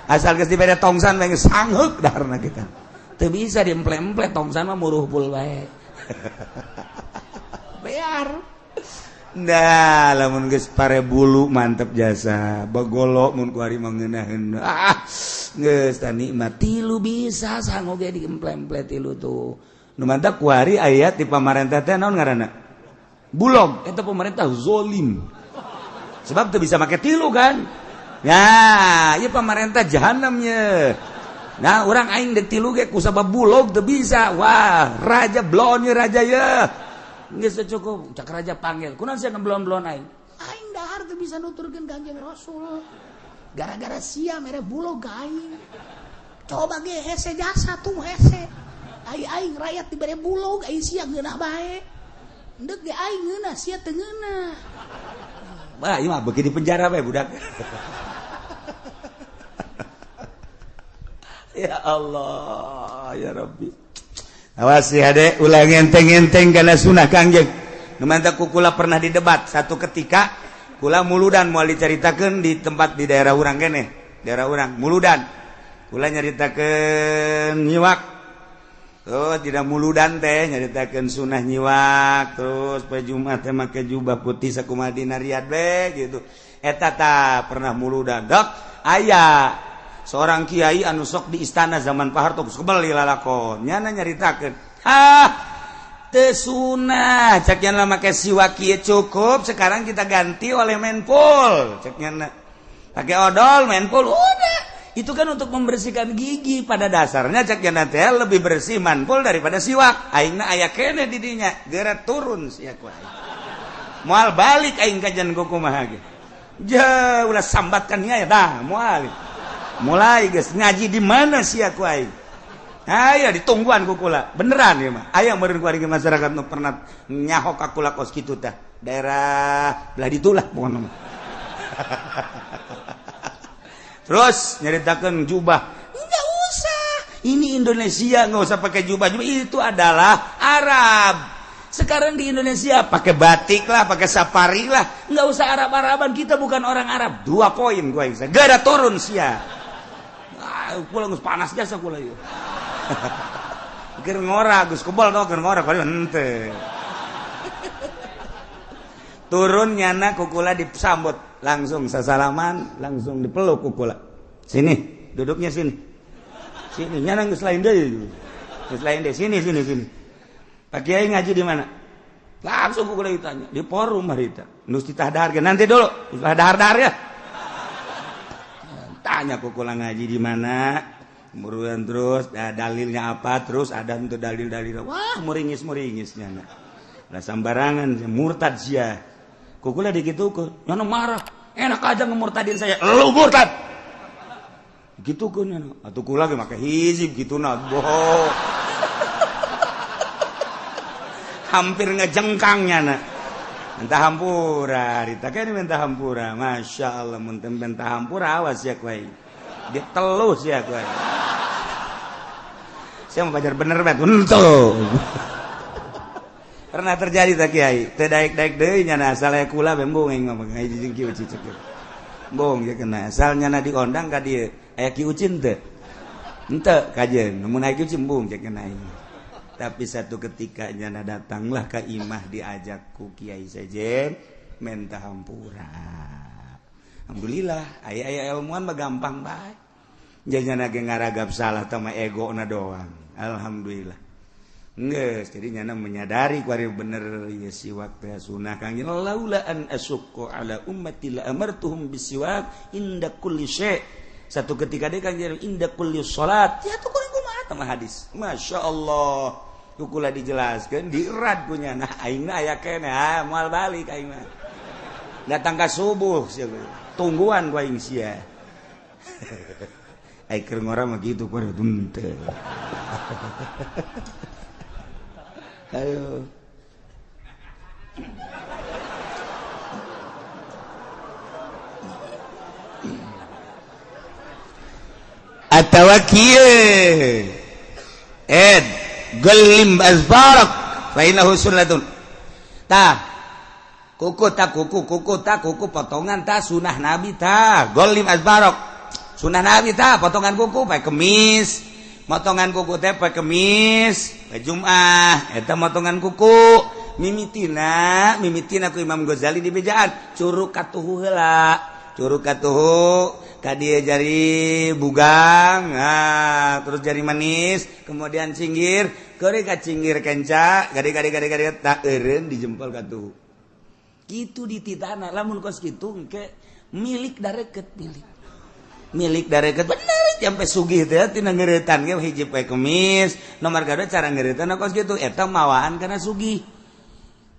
Asal geus dibere tongsan mah geus sangheuk daharna kita. Teu bisa diemple-emple tongsan mah muruh pul bae. Bear. Nah, lamun geus pare bulu mantep jasa. Bagolo mun ku ari mah ngeunaheun. Ah, geus tah nikmat tilu bisa sangu ge diemple-emple tilu tuh. Nu mantap ku ari aya di pamarentah teh naon ngaranna? Bulog, eta pemerintah zolim. Sebab teu bisa make tilu kan. Ya, ieu pamarentah jahanam ye. Nah, orang aing dek tilu ge ku sabab bulog teu bisa. Wah, raja blon ye raja ye. Geus cukup, cak raja panggil. Kunaon sia ngeblon-blon aing? Aing dahar teu bisa nuturkeun Kangjeng Rasul. Gara-gara sia mere bulog ka aing. Coba ge hese jasa tuh hese. Ai aing rakyat dibere bulog, ai sia ngeunah bae. Endek ge aing ngeunah, sia teu ngeunah. Bah, ieu mah beuki di penjara bae budak. Ya Allah, ya Rabbi. Awas ya dek, ulah ngenteng-ngenteng kana sunah Kangjeng. Nu mantap ku kula pernah didebat satu ketika kula muludan moal dicaritakeun di tempat di daerah urang keneh, daerah urang muludan. Kula nyaritakeun nyiwak. Terus tidak muludan teh nyaritakeun sunah nyiwak, terus poe Jumat teh make jubah putih sakumaha dina Riyad we gitu. Eta tah pernah muludan. Dok, aya seorang kiai anu sok di istana zaman Pak Harto geus kebel lalakon nyana nyaritakeun ah teu sunah cek nya make siwak kieu cukup sekarang kita ganti oleh menpul cek nya pakai odol menpul udah itu kan untuk membersihkan gigi pada dasarnya cek nya teh lebih bersih manpul daripada siwak aingna aya keneh di dinya geura turun sia ku aing moal balik aing kajian kumaha ge ja ulah sambatkan nya ya dah moal mulai guys ngaji di mana sih aku aing? Aya ditungguan ku kula. Beneran ya mah. Aya meureun ku ari masyarakat nu pernah nyaho ka kula kos kitu tah. Daerah belah ditu lah pokona mah. Terus nyaritakeun jubah. Enggak usah. Ini Indonesia nggak usah pakai jubah, jubah itu adalah Arab. Sekarang di Indonesia pakai batik lah, pakai safari lah, nggak usah Arab-Araban, kita bukan orang Arab. 2 poin gua yang gak ada turun sia. Ah, pulang geus panas jasa kula ieu. Keur ngora geus kebal tau keur ngora kali henteu. Turun nyana kukula disambut langsung sasalaman, langsung dipeluk kukula. Sini, duduknya sini. Sini nyana geus lain deui. Geus lain deui, sini sini sini. Pak Kiai ngaji di mana? Langsung kukula ditanya, di forum harita. Nus ditah dahar nanti dulu, ulah dahar-dahar ya. Tanya kukula ngaji di mana? Kemudian terus dalilnya apa? Terus ada untuk dalil-dalil. Wah, muringis-muringis nyana. Lah sambarangan murtad sia. Kukula digitukeun. Nyana marah. Enak aja ngemurtadin saya. Lu murtad. Gitukeun nyana. Atuh kula ge make hizib kituna. Bohong. Hampir ngejengkang nyana. Minta hampura, ditake minta hampura. Masya Allah, mun teu minta hampura awas ya kowe. Ditelus ya kowe. Saya mau belajar bener banget. Untung. Pernah terjadi tak Kiai? Teu daek-daek deui nyana asal aya kula bembung aing mah ngaji jeung Ki Ucin cek. Bong ya kena asal nyana diondang ka dieu. Aya Ki Ucin teu? Henteu kajeun. Mun aya Ki Ucin bung cek kena aing. Tapi satu ketika nyana datanglah ka imah diajak ku Kiai Sejen minta hampura. Alhamdulillah aya-aya ilmuwan mah gampang bae. Janyana ge ngaragap salah teh mah egona doang. Alhamdulillah. Geus jadi nyana menyadari kuari bener ieu siwak teh sunah Kang laula an asukku ala ummati la amartuhum bisiwak inda kulli syai. Satu ketika deui Kang inda kulli salat. Ya tuh kurang kumaha teh hadis. Masya Allah. Kukula dijelaskeun dierad ku nyana aingna aya keneh ah moal balik aing mah. Datang ka subuh sia tungguan ku aing sia. Ai keur ngora mah kitu kuari henteu. Ayo. Atawa kieu ed gelim azbarak fa innahu sunnatun. Tah kuku ta kuku kuku ta kuku potongan ta sunah nabi ta gelim azbarak sunah nabi ta potongan kuku pae kemis. Motongan kuku teh poe Kemis, poe Jumat, eta motongan kuku. Mimitina, mimitina ku Imam Ghazali di bejaan, curug katuhu heula. Curug katuhu ka dieu jari bugang, nah, terus jari manis, kemudian cinggir, keuri ka cinggir kenca, gade-gade-gade-gade tak eureun di jempol katuhu. Kitu dititana, lamun kos kitu engke milik dareket milik. Milik dareket bener sampai sugih teh tina ngeuretan ge hiji poe Kemis nomor kadua cara ngeuretan kos kitu eta mawaan kana sugih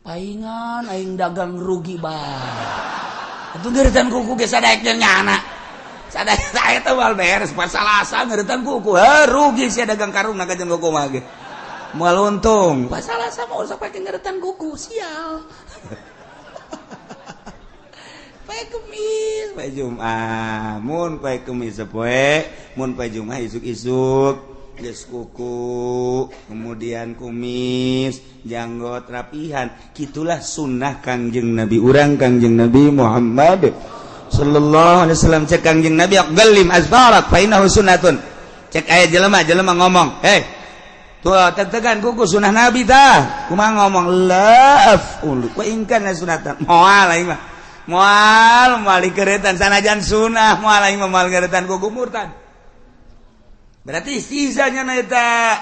paingan aing dagang rugi bae atuh ngeuretan kuku ge sadaek jeung nyana sadaek eta moal beres pasalasa ngeuretan kuku heuh rugi sia dagang karung na ka jeung kuku mah ge moal untung pasalasa mah usah pake ngeuretan kuku sial. Poe Kemis, poe Jumat, mun poe Kemis sapoe, mun poe Jumat isuk-isuk geus kuku, kemudian kumis, janggot rapihan. Kitulah sunnah Kangjeng Nabi urang Kangjeng Nabi Muhammad sallallahu alaihi wasallam. Cek Kangjeng Nabi aqallim azbarak fa innahu sunnatun. Cek aya jelema-jelema ngomong, "Hei, tuh tetegan kuku sunnah Nabi tah." Kumaha ngomong? La af'ul wa in kana sunnatan. Moal aing mah. Moal moal dikeretan sanajan sunah moal aing mah moal ngeretan kuku murtad. Berarti sisanya na eta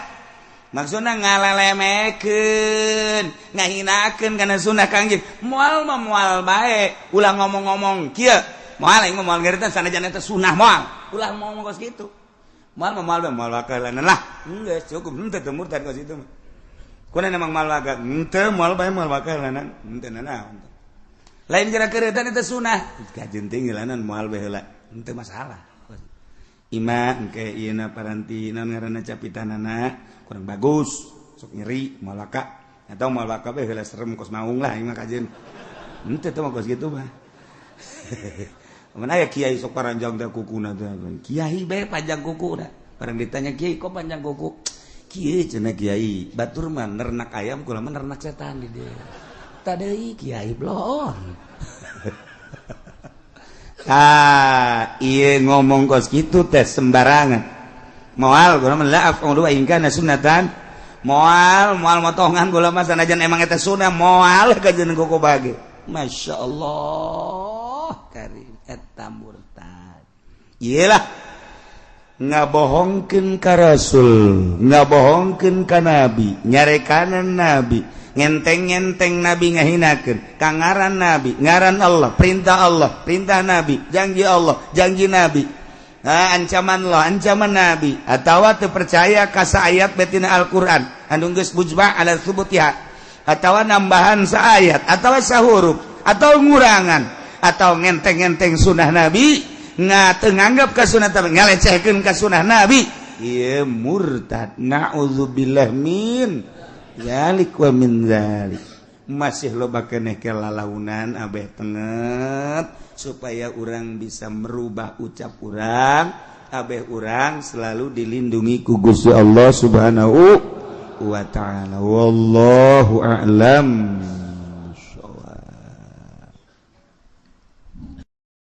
maksudna ngalelemekeun, ngahinakeun kana sunah Kangjeng. Moal mah moal bae, ulah ngomong-ngomong kieu. Moal aing mah moal ngeretan sanajan eta sunah moal. Ulah ngomong kos kitu. Moal mah moal bae moal bakalan lah. Geus cukup henteu teu murtad kos kitu mah. Kuna emang moal waga henteu moal bae moal bakalan henteu nanaon. Lain kira keretan itu sunah kajen tinggilanan moal bae heula henteu masalah. Ima engke ieuna paranti naon ngaranna capitanana kurang bagus sok nyeri moal waka atau moal waka bae heula serem kos maung lah ima kajen henteu teh mah kos kitu mah. Mun aya kiai sok paranjang teh kukuna teh kiai bae panjang kukuna Barang ditanya, "Kiai, kok panjang kuku?" "Kieu," cenah, "Kiai, batur mah nernak ayam, kula mah nernak setan di dieu." Tadi kiai bloon. Ah, iya, ngomong kos gitu teh sembarangan. Moal kula mah, la af'alu in kana sunnatan. Moal, moal motongan kula mah, sanajan emang eta sunnah, moal kajeun kuku bage. Masya Allah karim, eta murtad. Iyalah, ngabohongkeun ka Rasul, ngabohongkeun ka Nabi, nyarekanan Nabi, ngenteng-ngenteng Nabi, ngahinakeun ka ngaran Nabi, ngaran Allah, perintah Allah, perintah Nabi, janji Allah, janji Nabi, ah, ancaman Allah, ancaman Nabi, atawa teu percaya ka ayat betina Al-Qur'an anu geus mujma' ala tsubutiha, atawa nambahan saayat atawa sahuruf atau ngurangan, atau ngenteng-ngenteng sunnah Nabi, nggak nganggap ka sunnah tapi ngalecehkeun ka sunnah Nabi, ieu murtad. Na'udzubillah min dzalik wa min dzalik. Masih loba keneh kelalaunan. Abeh tenget supaya orang bisa merubah ucap urang. Abeh urang selalu dilindungi ku Gusti Allah Subhanahu wa Ta'ala. Wallahu a'lam.